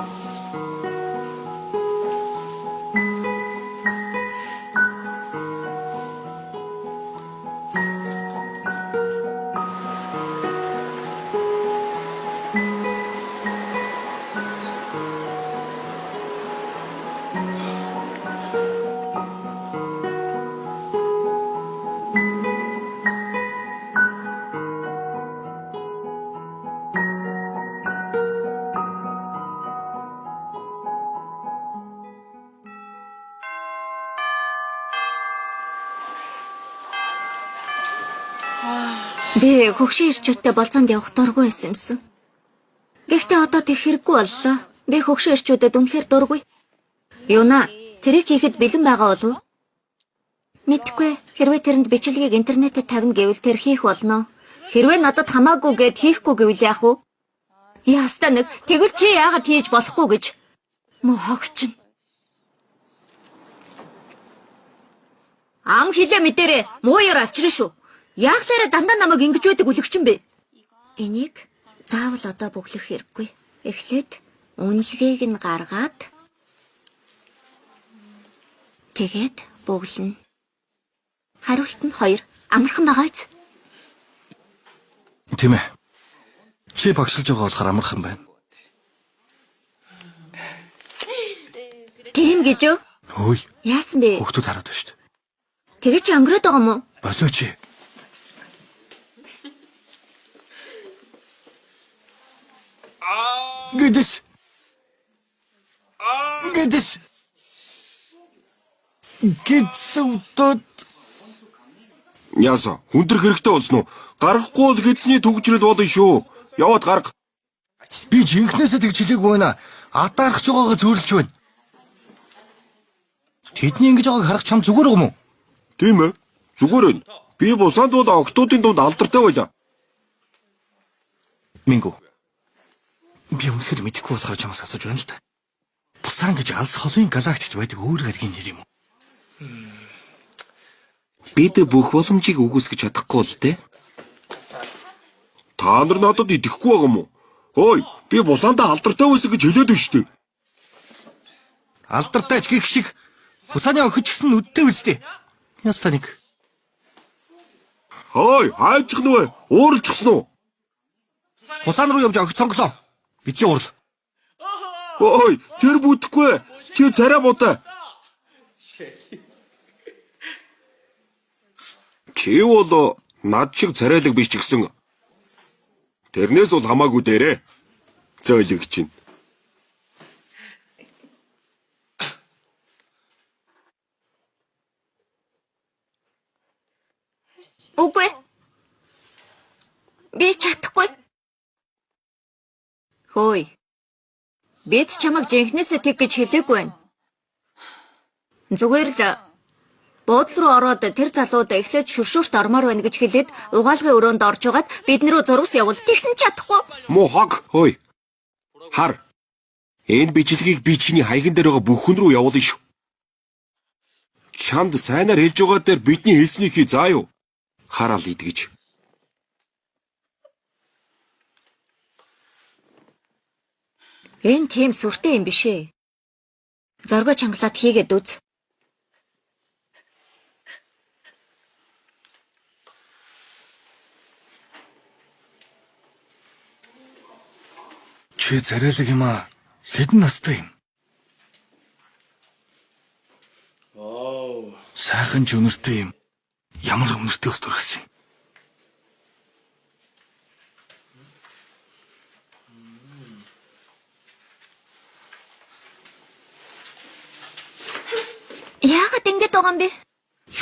Би хөгшин ирчүүдтэй болцоонд явах дургүй байсан юмсан. Гэхдээ одоо тэг хэрэггүй боллоо. Би хөгшин ирчүүдэд үнэхээр дургүй. Юна, тэрийг хийхэд бэлэн байгаа болов уу? Мэдгүй. Хэрвээ тэрэнд бичлэгийг интернетэд тавина гэвэл тэр хийх болно. Хэрвээ надад хамаагүй гэд хийхгүй гэвэл яах вэ? Ястаа нэг тэгвэл чи яагаад хийж болохгүй гэж муу хогч нь. Ам хилээ мэдэрээ муу ёр авчирна шүү. Яахлаараа дандаа намайг ингэж байдаг үлэгч юм бэ? Энийг заавал одоо бөглөх хэрэггүй. Эхлээд үнэлгээг нь гаргаад тэгээд бөглөнө. Хариулт нь 2. Амархан байгаа биз? Тийм ээ. Чи багшилж байгаа болохоор амархан байна. Тийм гэж үү? Хөөе, Яасан бэ? хүүхдүүд хараад байна шүү дээ. Тэгээ чи өнгөрөөд байгаа юм уу? Болооч. Гэдэс. Гэдэс. Гэдэс. Яасан? Хүндрэх хэрэгтэй болсон уу? Гаргахгүй бол гэдэсний түгжрэл болно шүү. Яваад гарга. Би жинхнээсээ тэгж хэлээгүй байна. Атаархаж байгаагаа зөөрлөж байна. Тэдний ингэж байгааг харах чам зүгээр юм уу? Тийм ээ. Зүгээр ээ. Би бусаанд бол октоодын дунд алдартай байлаа. Мингүү. Би үнэхээр мэдэхгүй болохоор чамаас асууж байна л да. Пусан гэж алс холын галактикт байдаг өөр гаригийн нэр юм уу? Бид бүх боломжийг үгүйсгэж чадахгүй л дээ. Та нар надад идэхгүй байгаа юм уу? Хөөе, би бусаандаа алдартай байсан гэж хэлээд байна шүү дээ. Алдартай ч гих шиг Пусаны охид ч гэсэн нүдтэй үстэй. Ястаа нэг. Хөөе, хайчих нь вэ? Ууралчихсан уу? Пусан руу явж охид сонглоо. Бидний уурал. Хөөе, тэр бүтэхгүй. Чи царай будаа. Чи бол над шиг царайлаг биш ч гэсэн тэрнээс бол хамаагүй дээрээ. Зөөлөгч чинь. Үгүй. Би чадахгүй. Хөөе. Бид чамайг жинхнээсээ тэг гэж хэлээгүй байна. Зүгээр л буудлын руу ороод тэр залууд эхлээд шүршүүрт ормоор байна гэж хэлээд угаалгын өрөөнд орж угаад бидний рүү зурвас явуул тэгсэн чадахгүй. Муу хог. Хөөе. Хар. Энэ бичлэгийг би чиний хаяган дээр байгаа бүх хүн рүү явуулна шүү. Чамд сайнаар хэлж байгаа дээр бидний хэлснийг хий заа юу? Хараал идгэж. Энэ тийм сүртэй юм биш ээ. Зоргоо чангалаад хийгээд үз. Чи царайлаг юм аа. Хэдэн настай юм? Сайхан ч үнэртэй юм. Ямар үнэртэй ус төрсөн юм. Яагаад ингэж байгаа юм бэ?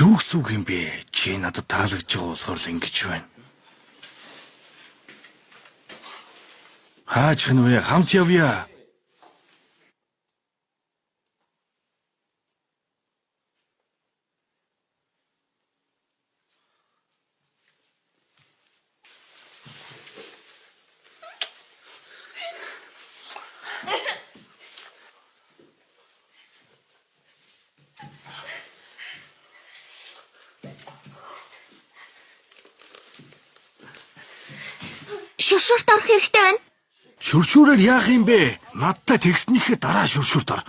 Юу гэсэн үг юм бэ? Чи надад таалагдж байгаа болохоор л ингэж байна. Хаач гэнэ вэ? Хамт явъя. Шүршүрт орох хэрэгтэй байна. Шүршүүрээр яах юм бэ? Надтай тэгснийхээ дараа шүршүүрт ор.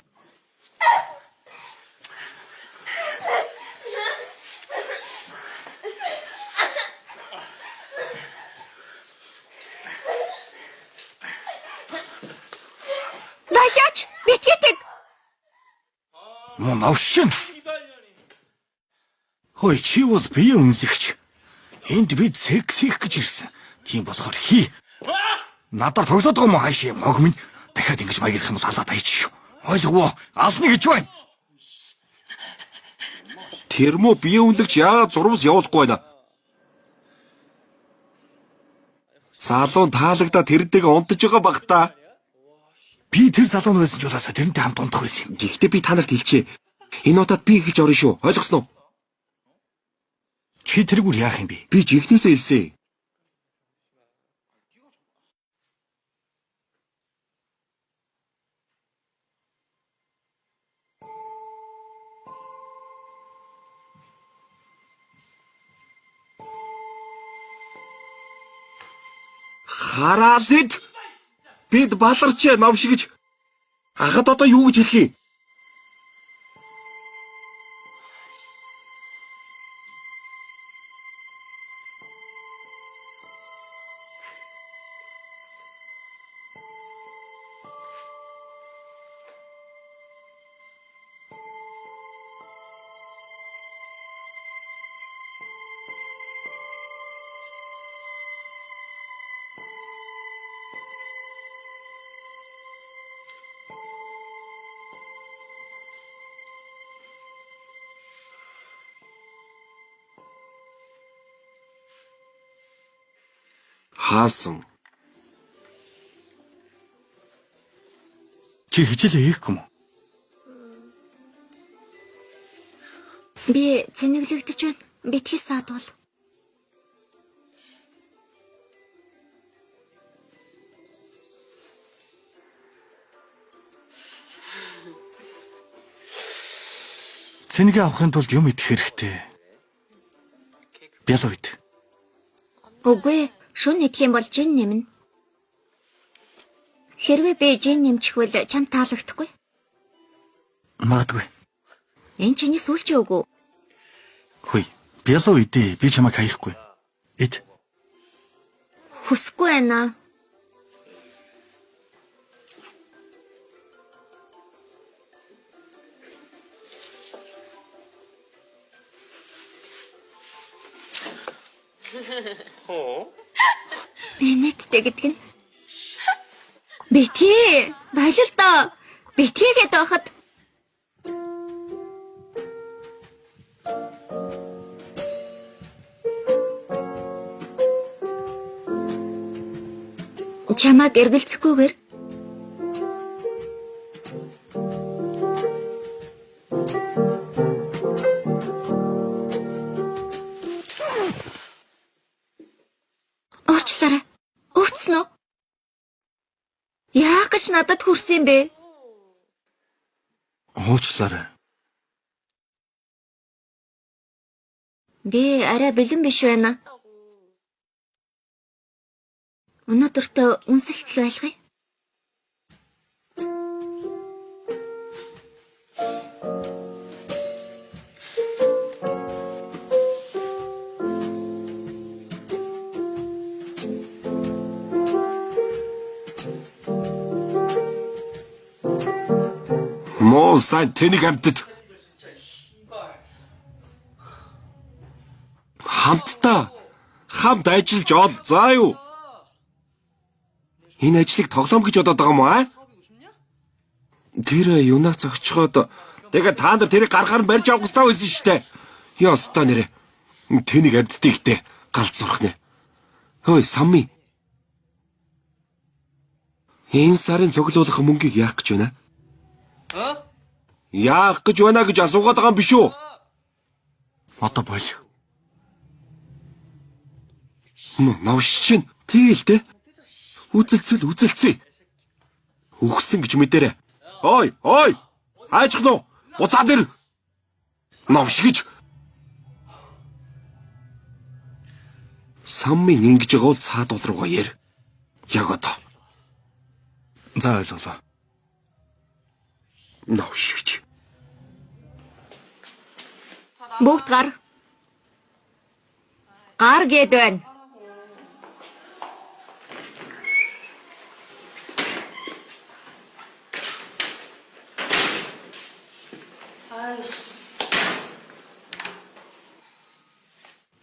Болооч, битгий тэг. Муу навшин. Хөөе, чи бол бие үнэлэгч. Энд би секс хийх гэж ирсэн. Тийм болохоор хий. Надаар тоглоод байгаа юм уу хаашаа юм хог минь. Дахиад ингэж маяглах юм бол салаад аяч шүү. Ойлгов уу? Ална гэж байна. Тэр мө бие үнэлэгч яагаад зурвас явуулахгүй байна? Залуун таалагдаа тэрнтэйгээ унтаж байгаа баг та. Би тэр залуу нь байсан ч улаасаа тэрнтэй хамт унтах байсан юм. Гэхдээ би та нарт хэлчихье. Энэ удаад би эхэлж орно шүү. Ойлгосноо? Чи тэргүүр яах юм бэ? Би жинхнээсээ хэлсэн. Хараалд бид баларч новшигж ахад одоо юу гэж хэлэх юм? Хаасан. Чи хичээлээ хийхгүй юм уу? Би цэнэглэгдэж байна. Битгий саадвал. Цэнгээ авахын тулд юм идэх хэрэгтэй. Бялуу ид. Үгүй, шүн идэх юм бол жин нэмнэ. Хэрвээ би жин нэмчихвэл чамд таалагдахгүй. Магадгүй. Энэ чиний сүүлчийн үг үү? Хөөе. Бялуу идэ. Би чамайг хаяхгүй. Ид. Хүсэхгүй байна. Бэнэттэй гэдэг нь. Бити, болил доо. Бити гэдээ байхад чамайг эргэлзэхгүйгээр уучлаарай. Өвцсөн үү? Яах гэж надад хүрсэн юм бэ? Уучлаарай. Би арай бэлэн биш байна. Өнөөдөртөө үнсэлтэл байлгая. Муу сайн тэнэг амьтад. Хамтдаа хамт ажиллаж ол заа юу? Энэ ажлыг тоглоом гэж бодоод байгаа юм аа? Тэр юунаа зогчхоод тэгээ та нар тэрийг гарахаар нь барьж авах хэрэгтэй байсан шүү дээ. Ёстой нэрэ. Тэнийг амьддаг ихтэй галзуурх нэ. Хөөе, самми. Энэ сарын цуглуулах мөнгийг яах гэж байна? Яах гэж байна гэж асуугаад байгаа юм биш үү? Одоо боль. Новш чинь тэгэл дээ. Үзэлцэл үзэлцээ. Үхсэн гэж мэдэрэ. Ой, ой. Хайчих нь уу? Буцаад ир. Новш гэж. Саммын ингэж байгаа бол цаадуул руугаа яар. Яг одоо. За ойлголоо. Новш гэж. Бүгд гар. Гар гээд байна.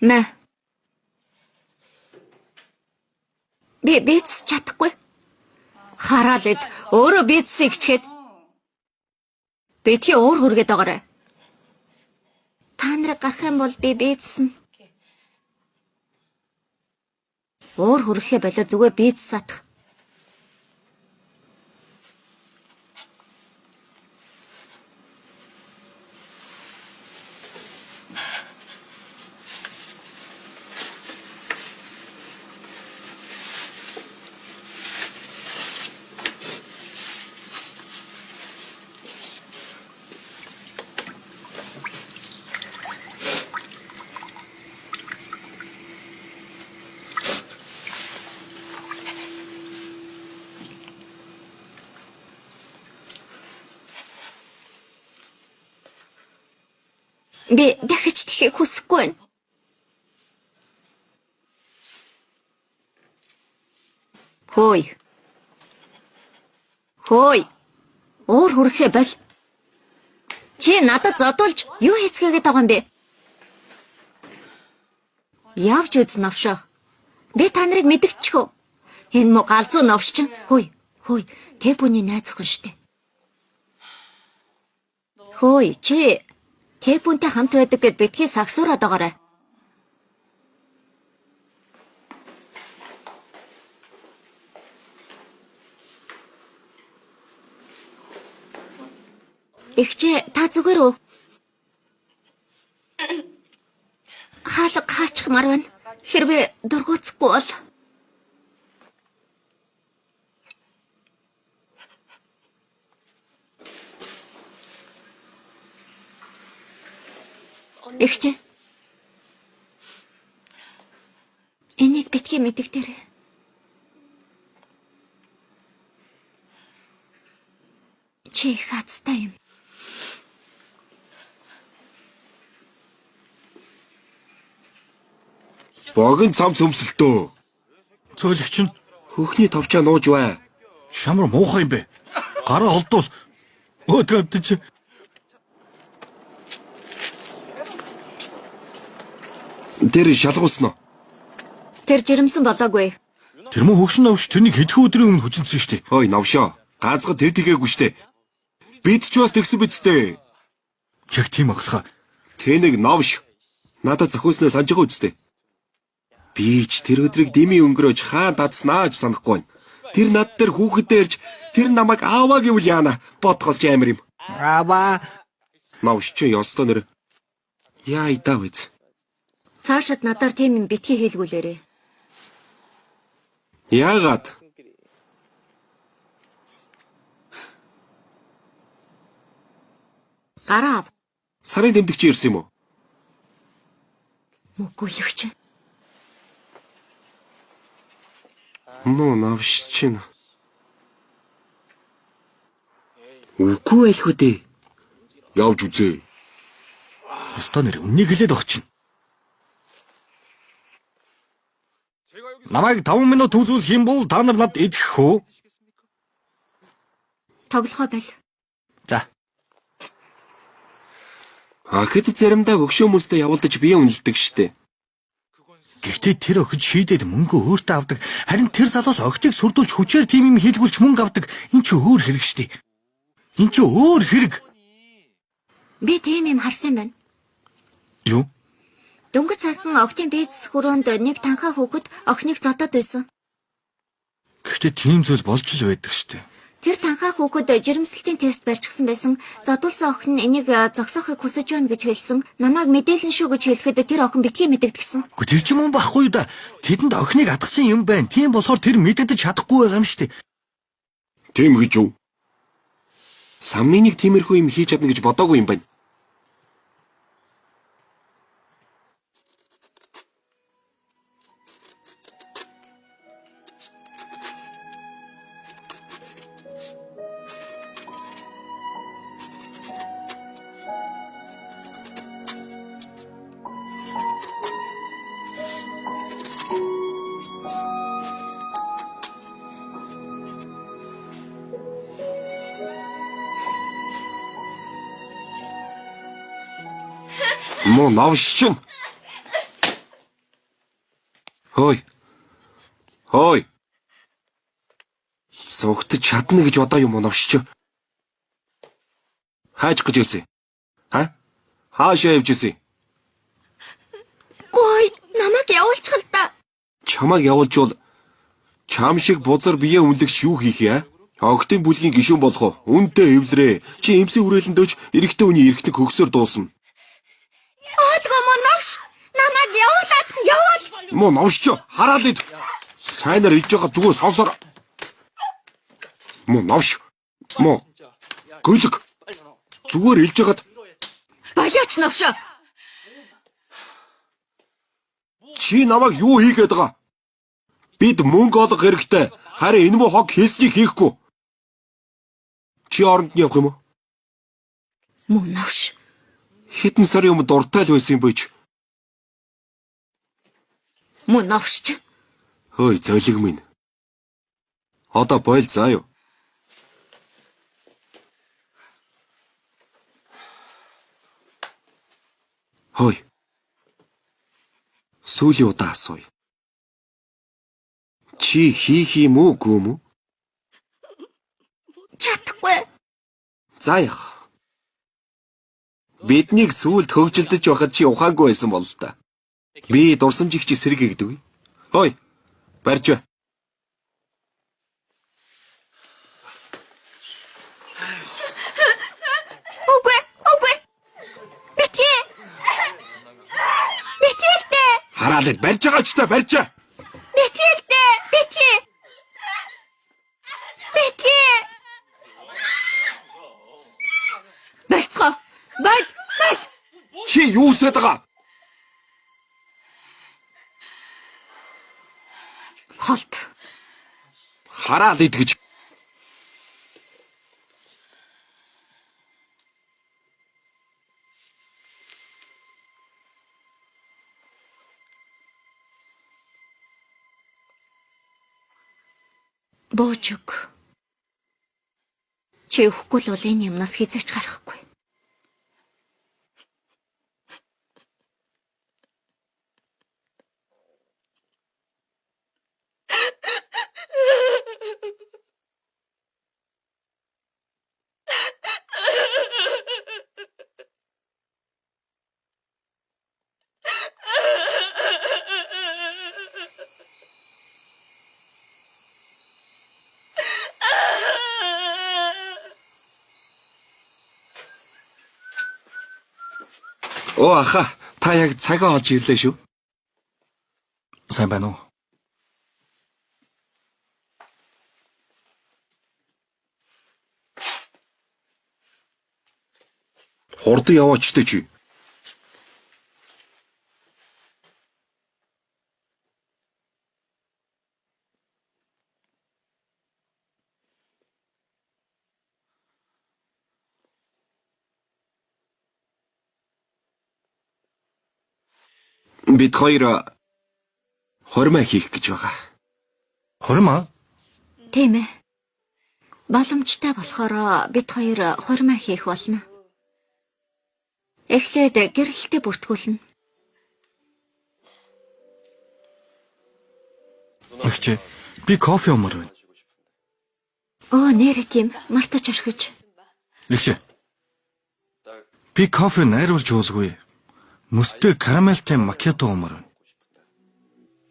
Мэ. Би бийц чадахгүй. Хараал эд өөрөө бийцсийг хичгээд битгий уур хүргээд байгаарай. Та нарыг гарах юм бол би бийцсэн. Уур хүрэхээ болоо зүгээр бийц сатах. Би дахиж тэхийг хүсэхгүй байна. Хөөе. Хөөе. Уур хүрэхээ боль. Чи надад зодуулж юу хийцгээгээд байгаа юм бэ? Явж үз новшоо. Би та нарыг мэдгчих үү? Энэ муу галзуу новш чинь. Хөөе. Хөөе. Тэпүний найз охин штэ. Хөөе, чи Тэпүнтэй хамт байдаг гэд битгий сагсуураад байгаарай. Игчээ та зүгээр үү? Хаалга хаачихмаар байна. Хэрвээ дургуутсахгүй бол Игчээ. Энийг битгий мэдэгдээрэй. Чи их азтай юм. Богино цам цөмсөлтөө. Цөөлөгч нь Хөхний товчоо нууж бай. шамар муухай юм бэ. Гараа холдвол өөдөө амтэн чи. Тэр шалгуулсан уу? Тэр жирэмсэн болоогүй. Тэр мөн хөгшин новш тэрнийг хэдхэн өдрийн өмнө хүчилсэн шүү дээ. Хөөе, новшоо. Гаазга тэр тэгээгүй штэ. Бид ч бас тэгсэн биз дээ. Яг тийм ахлахаа. Тэнэг новш. Надад зохиосноо санаж байгаа үсттэй. Би ч тэр өдрийг дими өнгөрөөж хаан дадснаа ч санахгүй байна. Тэр над дээр хүүхэдээ ирж тэр намайг ааваа гэвэл яана. Бодхоос ч амар юм. Аваа. Новш чи ёстой нэр. Яа идаа үз. Цаашид надаар тийм юм битгий хэлгүүлээрэй. Яагаад? Гараа ав. Сарын тэмдэгч ирсэн юм уу? Мөгөөлөгч. Муу новш чинь. Үгүй байлгүй дээ. Явж үзье. Ёстой нэр үннийг хэлээд баг чинь. Намайг 5 минут үзүүлэх юм бол та нар над идэх үү? Тоглохоо боль. За. Охид заримдаа хөгшөө хүмүүстэй явуулдаж бие үнэлдэг штэ. Гэхдээ тэр охид шийдээд мөнгө өөртөө авдаг. Харин тэр залуус охидыг сүрдүүлж хүчээр тийм юм хийлгүүлж мөнгө авдаг. Энд чи өөр хэрэг штэ. Энд чи өөр хэрэг. Би тийм юм харсан байна. Юу? Дөнгөж сайхан охидын бийц хөрөөнд нэг танхаа хүүхэд охиныг зодоод байсан. Гэхдээ тийм зүйл болж л байдаг штэ. Тэр танхаа хүүхэд жирэмслэлтийн тест барьчихсан байсан. Зодуулсан охин нь энийг зогсоохыг хүсэж байна гэж хэлсэн. Намайг мэдээлэн шүү гэж хэлэхэд тэр охин битгий мэдэгдсэн. Гэхдээ тэр чинь мөн байхгүй юу да. Тэдэнд охиныг атгсан юм байна. Тийм болохоор тэр мэдэгдэж чадахгүй байгаа юм штэ. Тийм гэж юу? Самны нэг тиймэрхүү юм хийж чадна гэж бодоогүй юм байна. Муу новшчин. Хөөй. Хөөй. Цугтаж чадна гэж бодоо юм уу новшчин? Хайж гэж ирсэн. Ха? Хаашаа явж ирсэн? Гой, намайг явуулчих л да. Чамайг явуулжвал чам шиг бузар бие үнэлэгч юу хийх я? Огтын бүлгийн гишүүн болох уу? Үнтэй эвлэрээ. Чи эмсийн хүрээлэнд өж эрэгтэй хүний эрхтэг хөгсөр дуусна. Оодгоо муу новш. Намайг явуулаад явуул. Муу новшч хараал ид. Сайнаар иж байгаа зүгээр сонсоор. Муу новш. Муу гөлөг. Зүгээр илж хагаад Болооч новшоо. чи намайг юу хийгээд байгаа? Бид мөнгө олох хэрэгтэй. Харин энэ муу хог хийснийг хийхгүй. Чи оронд нь явах юм уу? Муу новш. Хэдэн сарын өмнө дуртай л байсан юм бич. Муу новшч. Хөөй золиг минь. Одоо бойл заа юу? Хөөй. Сүүлийн удаа асууя. Чи хийх юм уу гүм үү? Чадахгүй. За яах. Биднийг сүүлд хөгжилдөж байхад чи ухаангүй байсан бол л та. Би дурсамжийг чи сэрэг гэдэг. Хөөй. Барьж бай. Үгүй, үгүй. Битгий. Битгий л дээ. Хараал ид барьж байгаа ч та барьж. Битгий л дээ. Битгий. Битгий. Болцгоо. Бол, бол. Чи юу үсээд байгаа? Холт. Хараал ид гэж. Бууж өг. Чи өгөхгүй л бол энэ юмнаас хизээч гарахгүй. Оо аха, та яг цагаа олж ирлээ шүү. Сайн байна уу? Хурдан яваач тэ чи. Бид хоёр хормой хийх гэж байгаа. Хурмаа? Тийм ээ. Боломжтой болохоор бид хоёр хурмаа хийх болно. Эхлээд гэрэлтэй бүртгүүлнэ. Эгч би кофе уумар байна. Өө нэрэ тийм мартаж орхиж. Эгч би кофе найруулж уулгүй. Мөстэй карамельтай макиато уумар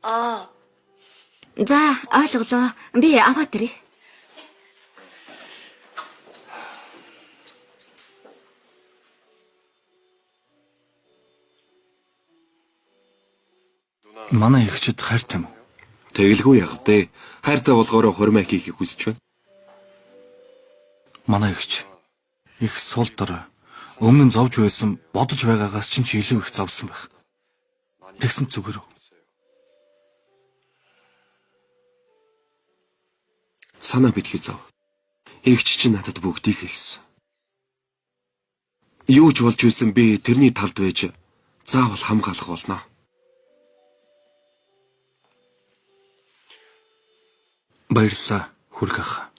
байна. За ойлголоо. Би аваад ирье. Манай эгчид хайртай юм уу? Тэгэлгүй яг дээ. Хайртай болгоороо хурмаа хийхийг хүсэж байна. Манай эгч их сул дор өмнө нь зовж байсан бодож байгаагаас чинь ч илүү их зовсон байх. Тэгсэн ч зүгээр үү? Санаа битгий зов. Эгч чинь надад бүгдийг хэлсэн. Юу ч болж байсан би тэрний талд байж заавал хамгаалах болно. Баярлалаа хүрх ах.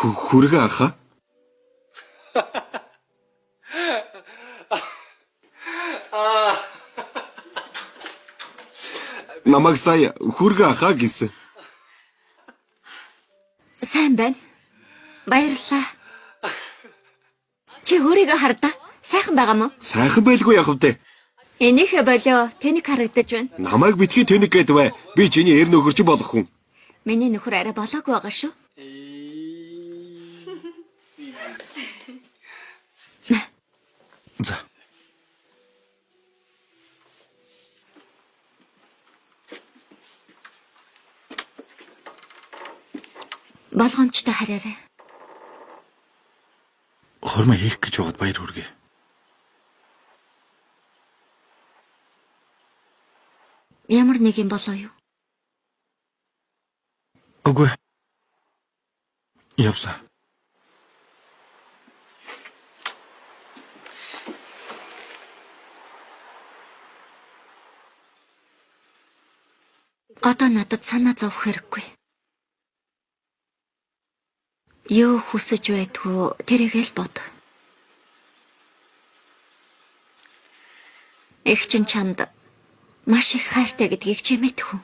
Хүргэ аха. Намайг сая хүргэ аха гэсэн. Сайн байна. Баярлалаа. Чи өөрийгөө хардаа. Сайхан байгаа мó? Сайхан байлгүй яах вэ? Энийхээ болио тэнэг харагдаж байна. Намайг битгий тэнэг гэдвэ. Би чиний эр нөхөр чи болох хүн. Миний нөхөр арай болоогүй байгаа шүү. За. Болгоомжтой хараарай. Хурмаа хийх гэж байгаад баяр хүргэе. Ямар нэг юм болоо юу? Үгүй. Явлаа. Одоо надад санаа зовх хэрэггүй. Юу хүсэж байдгүй тэрийг л бод. Эх чинь чамд маш их хайртай гэдгийг чи мэдэх үү?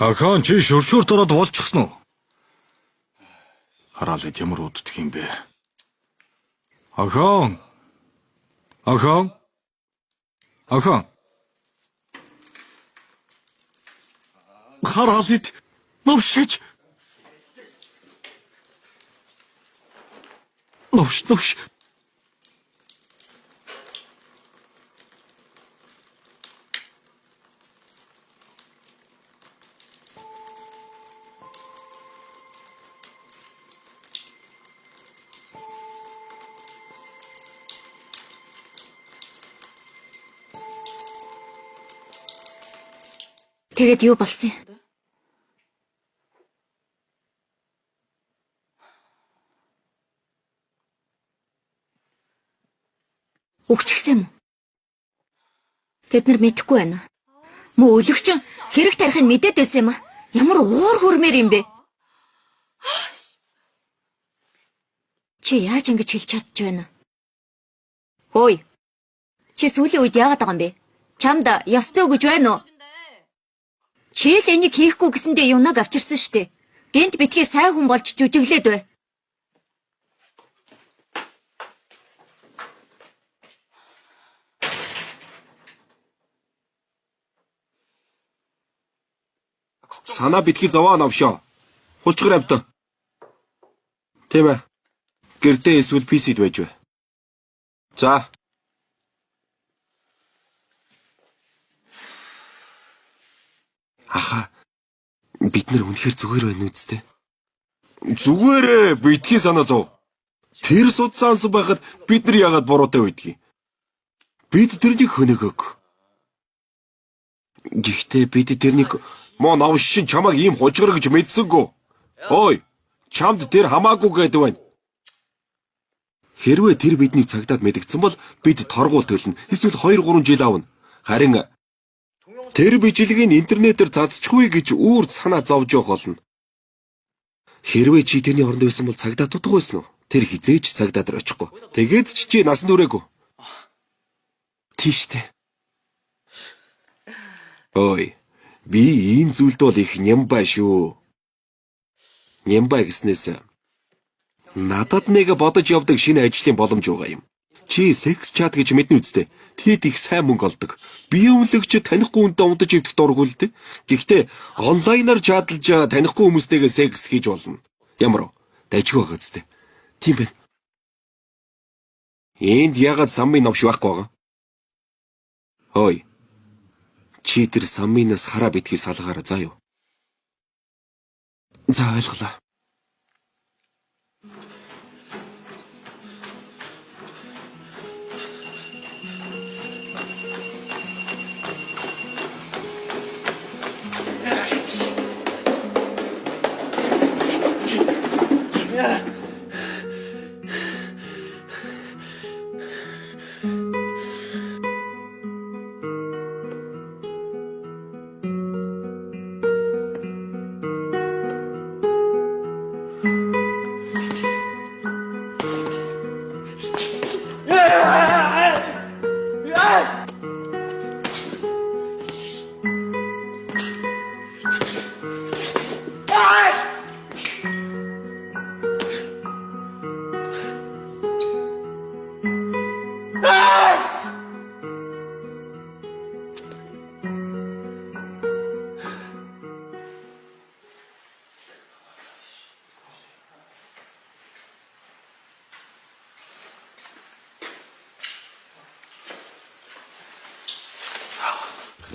Ахан чи шүршүрт ороод болчихсон уу? Хараалд ямар уддаг юм бэ? Ахан. Ахан. Ахан. Хараалд новшиж. Новш новш. Тэгээд юу болсон юм? Үгчгсэн юм уу? Тэд нар мэдэхгүй байна. Мөн өлөгч хэрэг тарихыг мэдээд байсан юм а. Ямар уур хүрмээр юм бэ? Чи яаж ингэж хэлж чадж байна? Хөөе. Чи сүүлийн үед яагаад байгаа юм бэ? Чамд ёс зүй гэж байна уу? Чи л энийг хийхгүй гэсэндээ юунаг авчирсан штэ. Гэнт битгий сайн хүн болж жүжиглээд бай. Санаа битгий зовоо новшоо. Хулчгар амтан. Тийм ээ. Гэрдээ эсвэл PC-д байж бай. За. Аха. Бид нар үнэхээр зүгээр байна үсттэй. Зүгээрээ битгий санаа зов. Тэр судсаансан байхад бид нар яагаад буруутай байдгийг. Бид тэрнийг хөнөөгөөг. Гэхдээ бид тэрнийг моо новш чинь чамайг ийм хужгар гэж мэдсэнгүй. Ой, чамд тэр хамаагүй гэдэг байна. Хэрвээ тэр бидний цагдаад мэдгдсэн бол бид торгуул төлнө. Эсвэл 2 3 жил авна. Харин тэр бичлэгийг интернетээр зазчихгүй гэж үүр санаа зовж явах болно. Хэрвээ чи тэрний оронд байсан бол цагдаа дутах байсан уу? Тэр хизээж цагдаа дээр очихгүй. Тэгээд ч чи насан туршаагүй. Тийштэй. Ой, би ийм зүйлд бол их нямбай шүү. Нямбай гэснээс надад нэг бодож явдаг шинэ ажлын боломж байгаа юм. Чи секс чат гэж мэднэ үсттэй. Тэд их сайн мөнгө олдог. Бие үнэлэгч танихгүй хүнтэй унтаж ивдэх дургүй л дээ. Гэхдээ онлайнаар чаталж танихгүй хүмүүстэйгээ секс хийж болно. Ямар вэ? Дайжгүй байгаа үсттэй. Тийм байна. Энд ягаад саммын новш байхгүй байгаа? Хой. Чи тэр саммынаас хараа битгий салгаараа заа юу? За ойлголоо.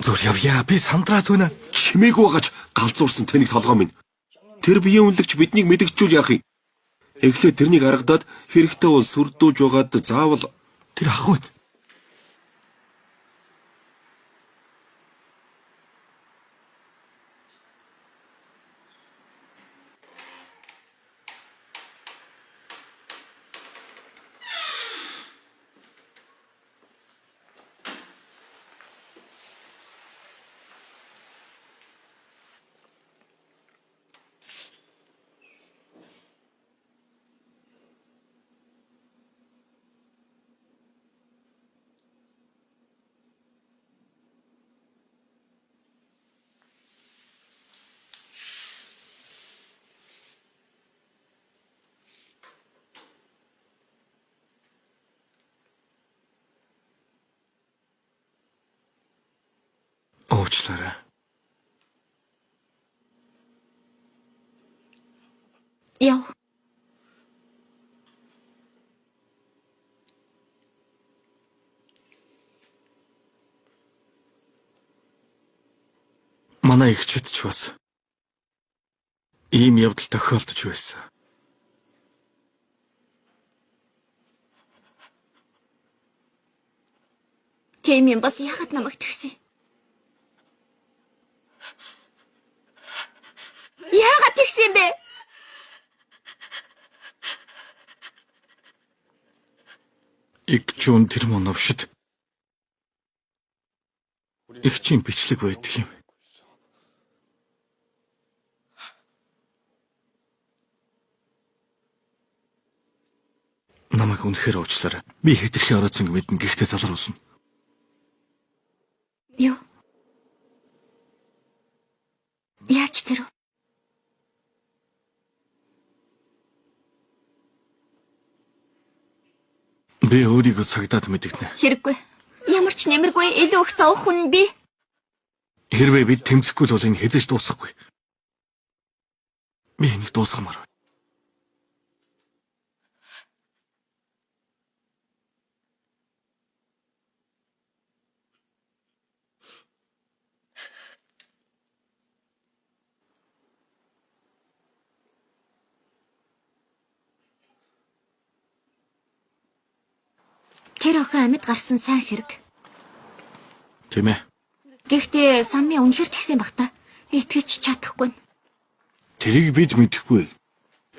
Зүр явъя. Би сандраад байна. Чимээгүй байгаач галзуурсан тэнэг толгой минь. Тэр биеийн үнэлэгч биднийг мэдгчүүл яах юм? Эхлээд тэрнийг аргадаад хэрэгтэй бол сүрдүүж байгаад заавал Тэр ах байна. Уучлаарай. Яв. Манай эгчид ч бас ийм явдал тохиолдож байсан. Тийм юм бол яагаад намайг тэгсэн? Яагаад тэгсэн юм бэ? Игчүүн тэр моновшид эгчийн бичлэг байдаг юм. Намайг үнэхээр уучлаарай. Би хэтэрхий ороцсон мэднэ гэхдээ залруулна. Юу? Яаж тэр вэ? Би өөрийгөө цагдаад мэдэгнэ. Хэрэггүй. Ямар ч нэмэргүй илүү их зовх хүн би. Хэрвээ бид тэмцэхгүй л бол энэ хэзээ ч дуусахгүй. Би энийг дуусгамаар байна. Тэр охин амьд гарсан сайн хэрэг. Тийм ээ. Гэхдээ Самми үнэхэр тэгсэн баг та. Итгэж чадахгүй. Тэрийг бид мэдэхгүй.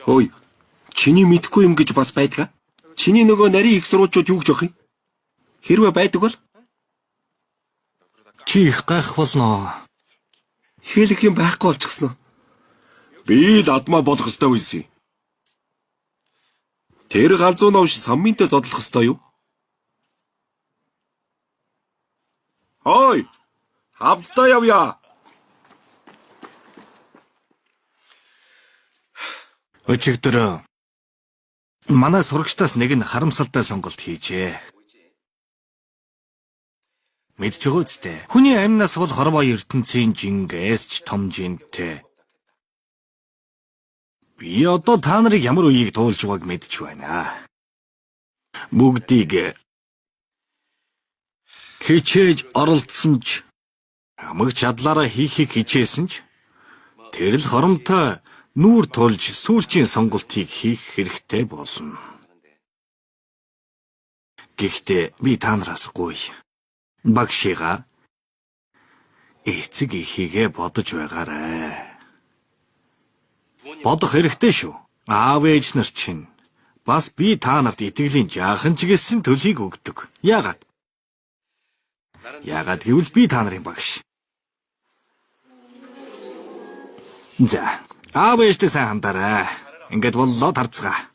Хөөе. Чиний мэдхгүй юм гэж бас байдаг. Чиний нөгөө нарийн их сурвалжууд юу гэж явах юм? Хэрвээ байдаг бол Чи их гайх болно. хэлэх юм байхгүй болчихсон уу? Би л адмаа болох ёстой байсан юм. Тэр галзуу новш самминтэй зодлох ёстой юу? Ой! Хамтдаа явъя. Өчигдөр манай сурагчдаас нэг нь харамсалтай сонголт хийжээ. Мэдж байгаа үстэй. Хүний амнаас бол хорвоо ертөнцийн жингээс ч том жинтэй. Би одоо та нарыг ямар үеийг туулж байгааг мэдж байна. Бүгдийг хичээж оролдсон ч хамаг чадлаараа хийхийг хичээсэн ч тэр л хоромтой нүүр тулж сүүлчийн сонголтыг хийх хэрэгтэй болно. Гэхдээ би та нараас гуй. Багшига эцэг эхийгээ бодож байгаарай. Бодох хэрэгтэй шүү. Аав ээж нар чинь бас би та нарт итгэлийн жаахан ч гэсэн төлхийг өгдөг. Яагаад? Яагаад гэвэл би та нарын багш. За, аав ээжтэй сайн хандаарай. Ингээд боллоо тарцгаа.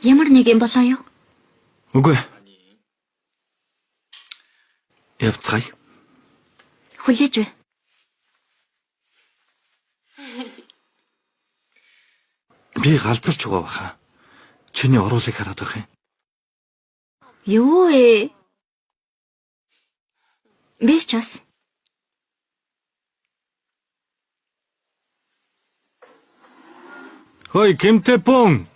Ямар нэг юм болоо юу? Үгүй. Явцгаая. Хүлээж бай. Би галзарч байгаа баха. Чиний оруулыг хараад байх юм. Юу вэ? Би ч бас. Хой, Кимтэпон.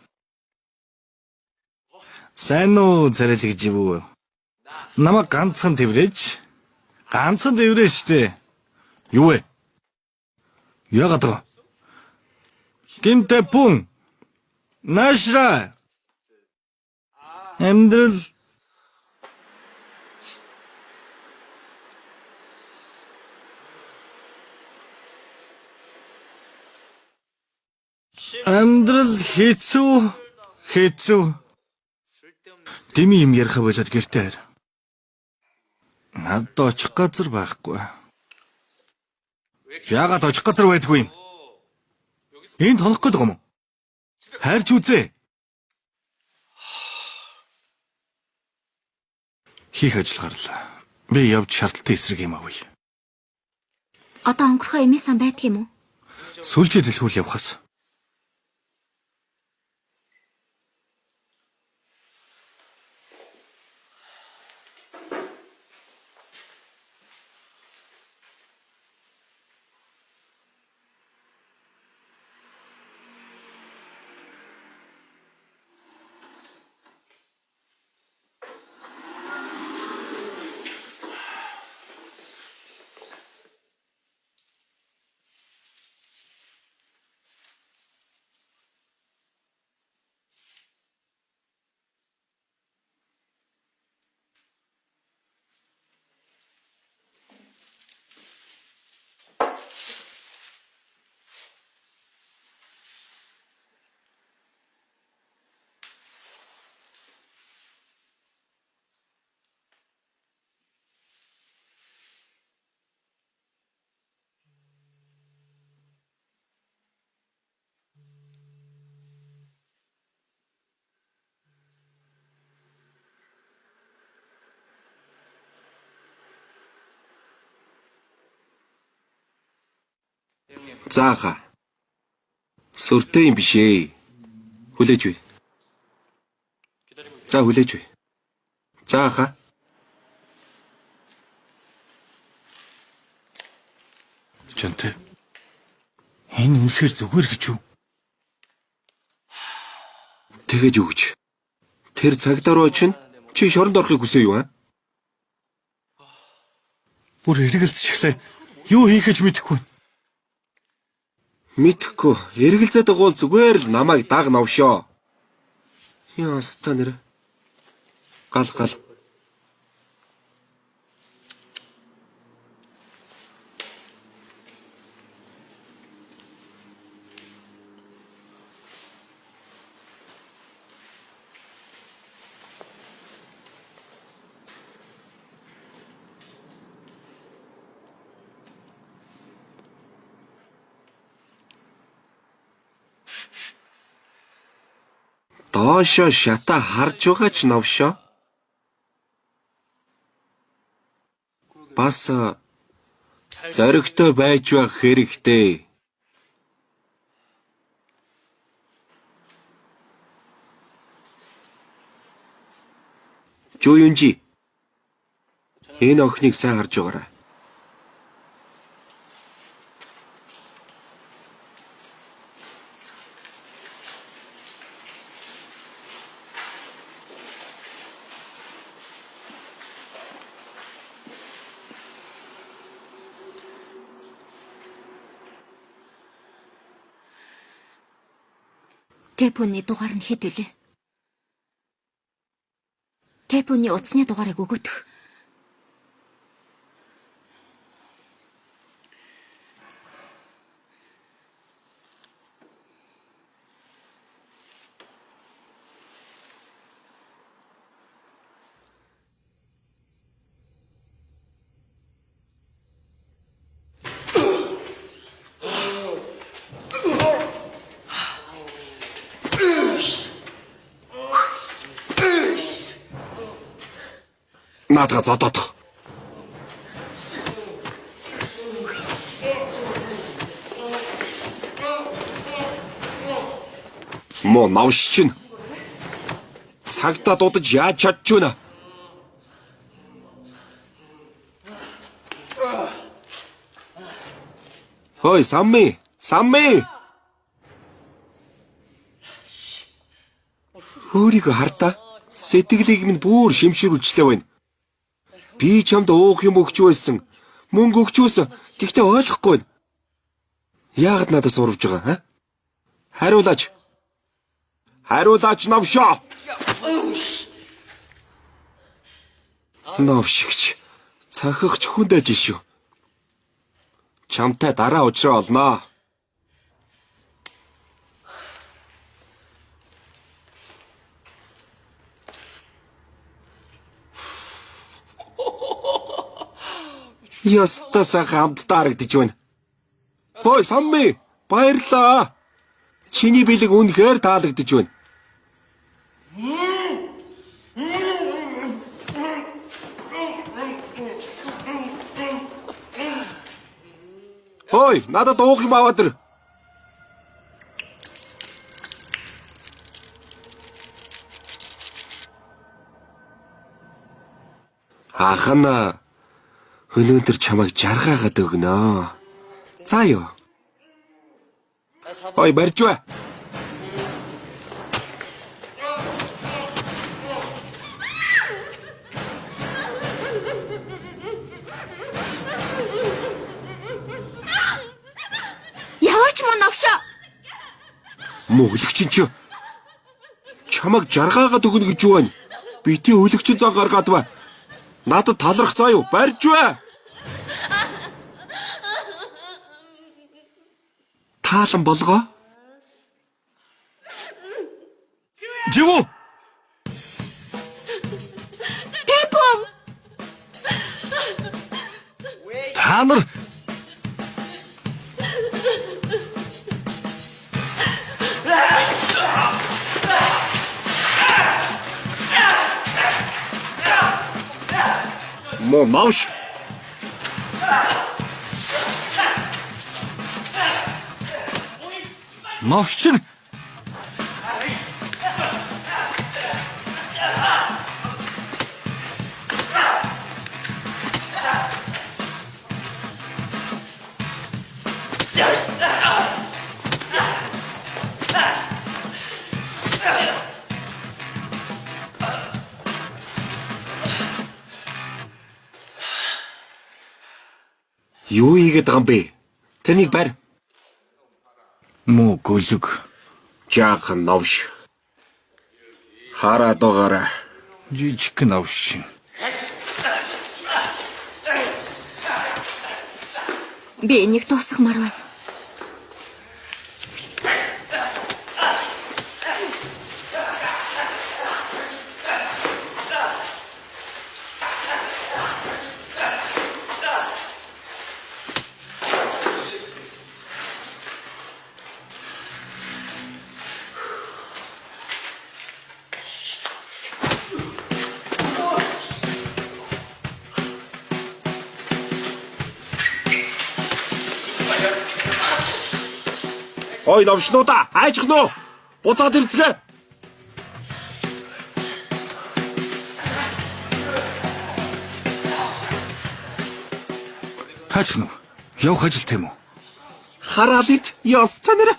Сайн уу царайлаг живүү. Намайг ганцхан тэврэж. Ганцхан тэврээ штэ. Юу вэ? Яагаад байгаа? Кимтэпон. Наашра. Амьдрал Амьдрал хэцүү, хэцүү. Дими юм яриха болоод гэртээ харь. Надад очих газар байхгүй. Яагаад очих газар байдгүй юм? Энд хонох гээд байгаа юм уу? Харж үзээ. Хийх ажил гарлаа. Би явж шаардлагатай эсрэг юм авъя. Одоо онгорхоо эмээсэн байдаг юм уу? Сүлжээ дэлгүүр явхаас. За хаа. Сүртэй юм биш ээ. Хүлээж бай. За хүлээж бай. За хаа. Жонтой. Энэ үнэхээр зүгээр гэж үү? Тэгэж юу гэж? Тэр цагдаа руу чинь чи шоронд орохыг хүсээ юу аа? Бүр эргэлзчихлээ. Юу хийхээ ч мэдэхгүй. Мэдхгүй. Эргэлзээд байгаа бол зүгээр л намайг даг новшоо. Яста нэр. Гал гал. Доошоо шата харж байгаа ч новшоо. Бас зоригтой байж байх хэрэгтэй. Жуюнжи. Энэ охиныг сайн харж байгаарай. Тэпүний дугаар нь хэд вүлээ? Тэпүний утасны дугаарыг өгөөдөх. Наадга зодоодох. Мо навш чинь. Цагтаа дуудаж яаж чадж байна? Хой, Самми, Самми. Өөрийгөө хар та. Сэтгэлийг минь бүр шимширүүлжлээ байна. Би чамд уух юм өгч байсан. Мөнгө өгч байсан. Гэхдээ ойлгохгүй байна. Яагаад надаас урвж байгаа хаа? Хариулаач. Хариулаач новшоо. Новшигч. Цахихч хүн дэж шүү. Чамтай дараа уулзраа олноо. Яста сайхан амттай харагдаж байна. Хой Самми, баярлалаа. Чиний бэлэг үнэхээр таалагдаж байна. Хой, надад уух юм аваад ир. Ах нь өнөөдөр чамайг жаргаагаад өгнө. За юу. Ой, барьж бай. Яваач мөн новшоо. Мөн өлөгчин чи чамайг жаргаагаад өгнө гэж юу байна? Бити өлөгчин зан гаргаад бай. Надад талрах заа юу? Барьж бай. Таалан болгоо. Живүү. Тэпүн! Та нар Муу новш. Новш чинь. Юу хийгээд байгаа юм бэ? Тэрнийг барь. Муу гөлөг. Жаахан новш. Хараад байгаарай. Жижиг новш чинь. Би энийг дуусгамаар байна. Ой новшнуудаа, айжхан уу? Буцаад ирцгээ. Хаач нү? Явах ажил тийм үү? Хараад ит. Ёстой нэр.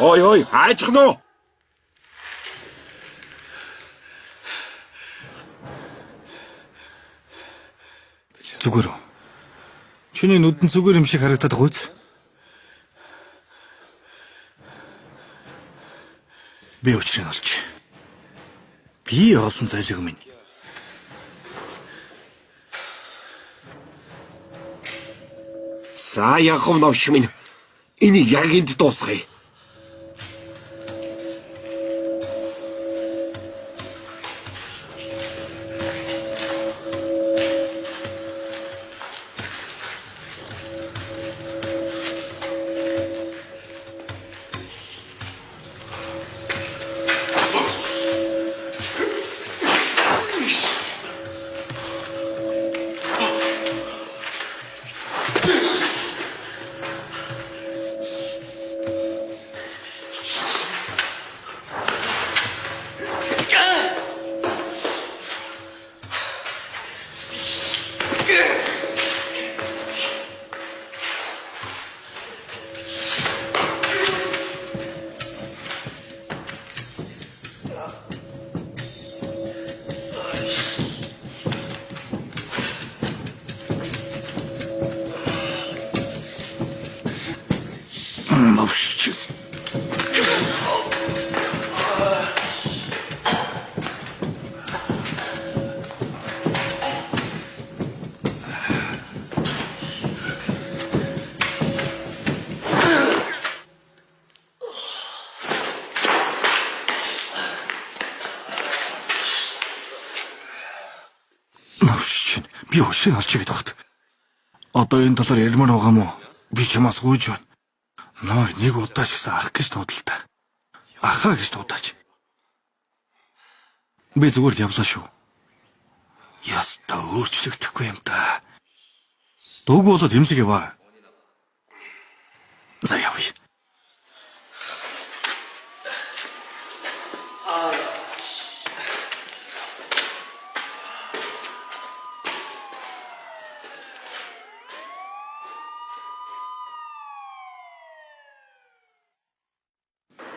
Ой ой, айжхан уу? Зүгээр үү? Чиний нүдэн зүгээр юм шиг харагдаад байгаа үз? Би учрыг олж. Би олсон зайлг минь. За ягов новш минь. Энийг яг энд дуусгая. Новш. Новш чинь би өшөө олж игээд багт. Одоо энэ талаар ярмаар байгаа мó? Би чамаас гуйж байна. Намайг нэг удаа ч гэсэн ах гэж дуудалтай. Ахаа гэж дуудаач. Би зүгээр л явлаа шүү. Яста өөрчлөгдөхгүй юм да. Дуугүй болоод имлэг яваа. За явъя.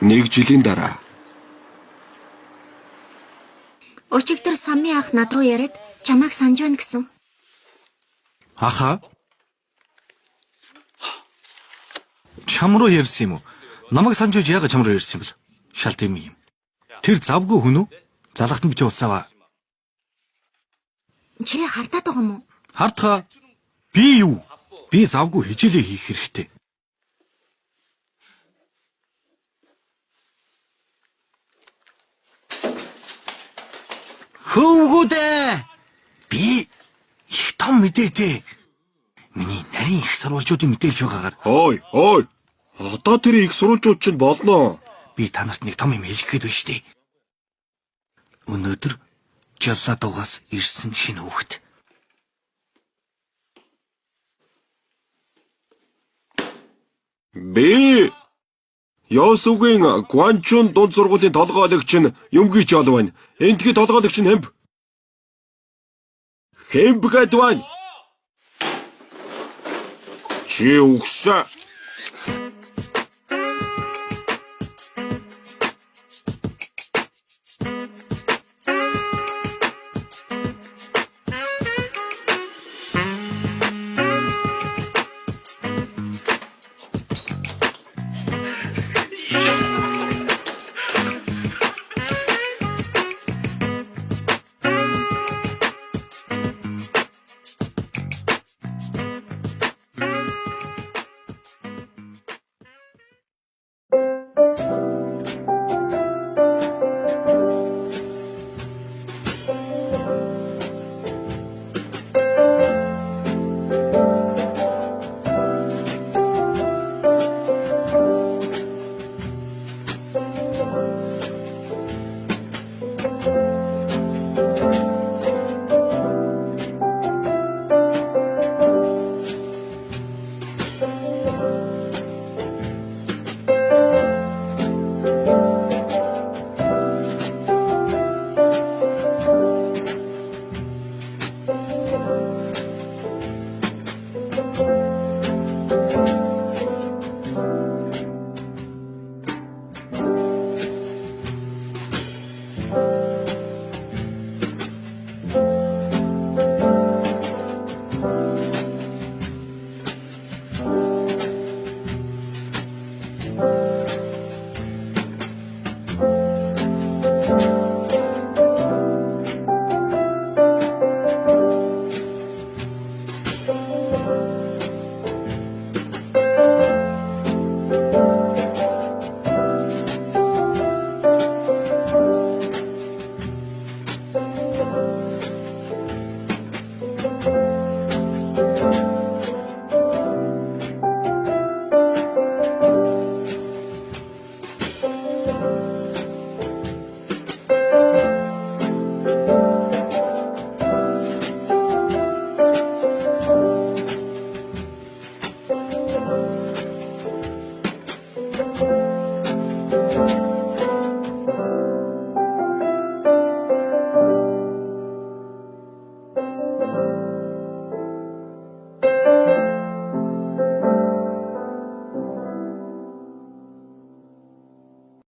Нэг жилийн дараа Өчигдөр Самми ах над руу яриад чамайг санаж байна гэсэн. Аха. Чам руу ярьсан юм уу? Намайг санаж байж яагаад чам руу ярьсан юм бэл? Шал тийм юм. Тэр завгүй хүн үү? Залгат нь бити уцааваа. Чи хардаад байгаа юм уу? Хардхаа. Би юу? Би завгүй хичээлээ хийх хэрэгтэй. Хөвгүүдээ. Би их том мэдээтэй. Миний нарийн их сурвалжуудын мэдээлж байгаагаар Ой, ой. Одоо тэр их сурвалжууд чинь болно. би та нарт нэг том юм хэлэх гээд байна штэ. Өнөөдөр Жоллодогоос ирсэн шинэ хүүхэд. Би Йосугийн Гуанчун дунд сургуулийн толгойлогч нь Юмги Жол байна. Энтхий толгойлогч нь Хэмб. Хэмб гээд байна. Чи үгсэн.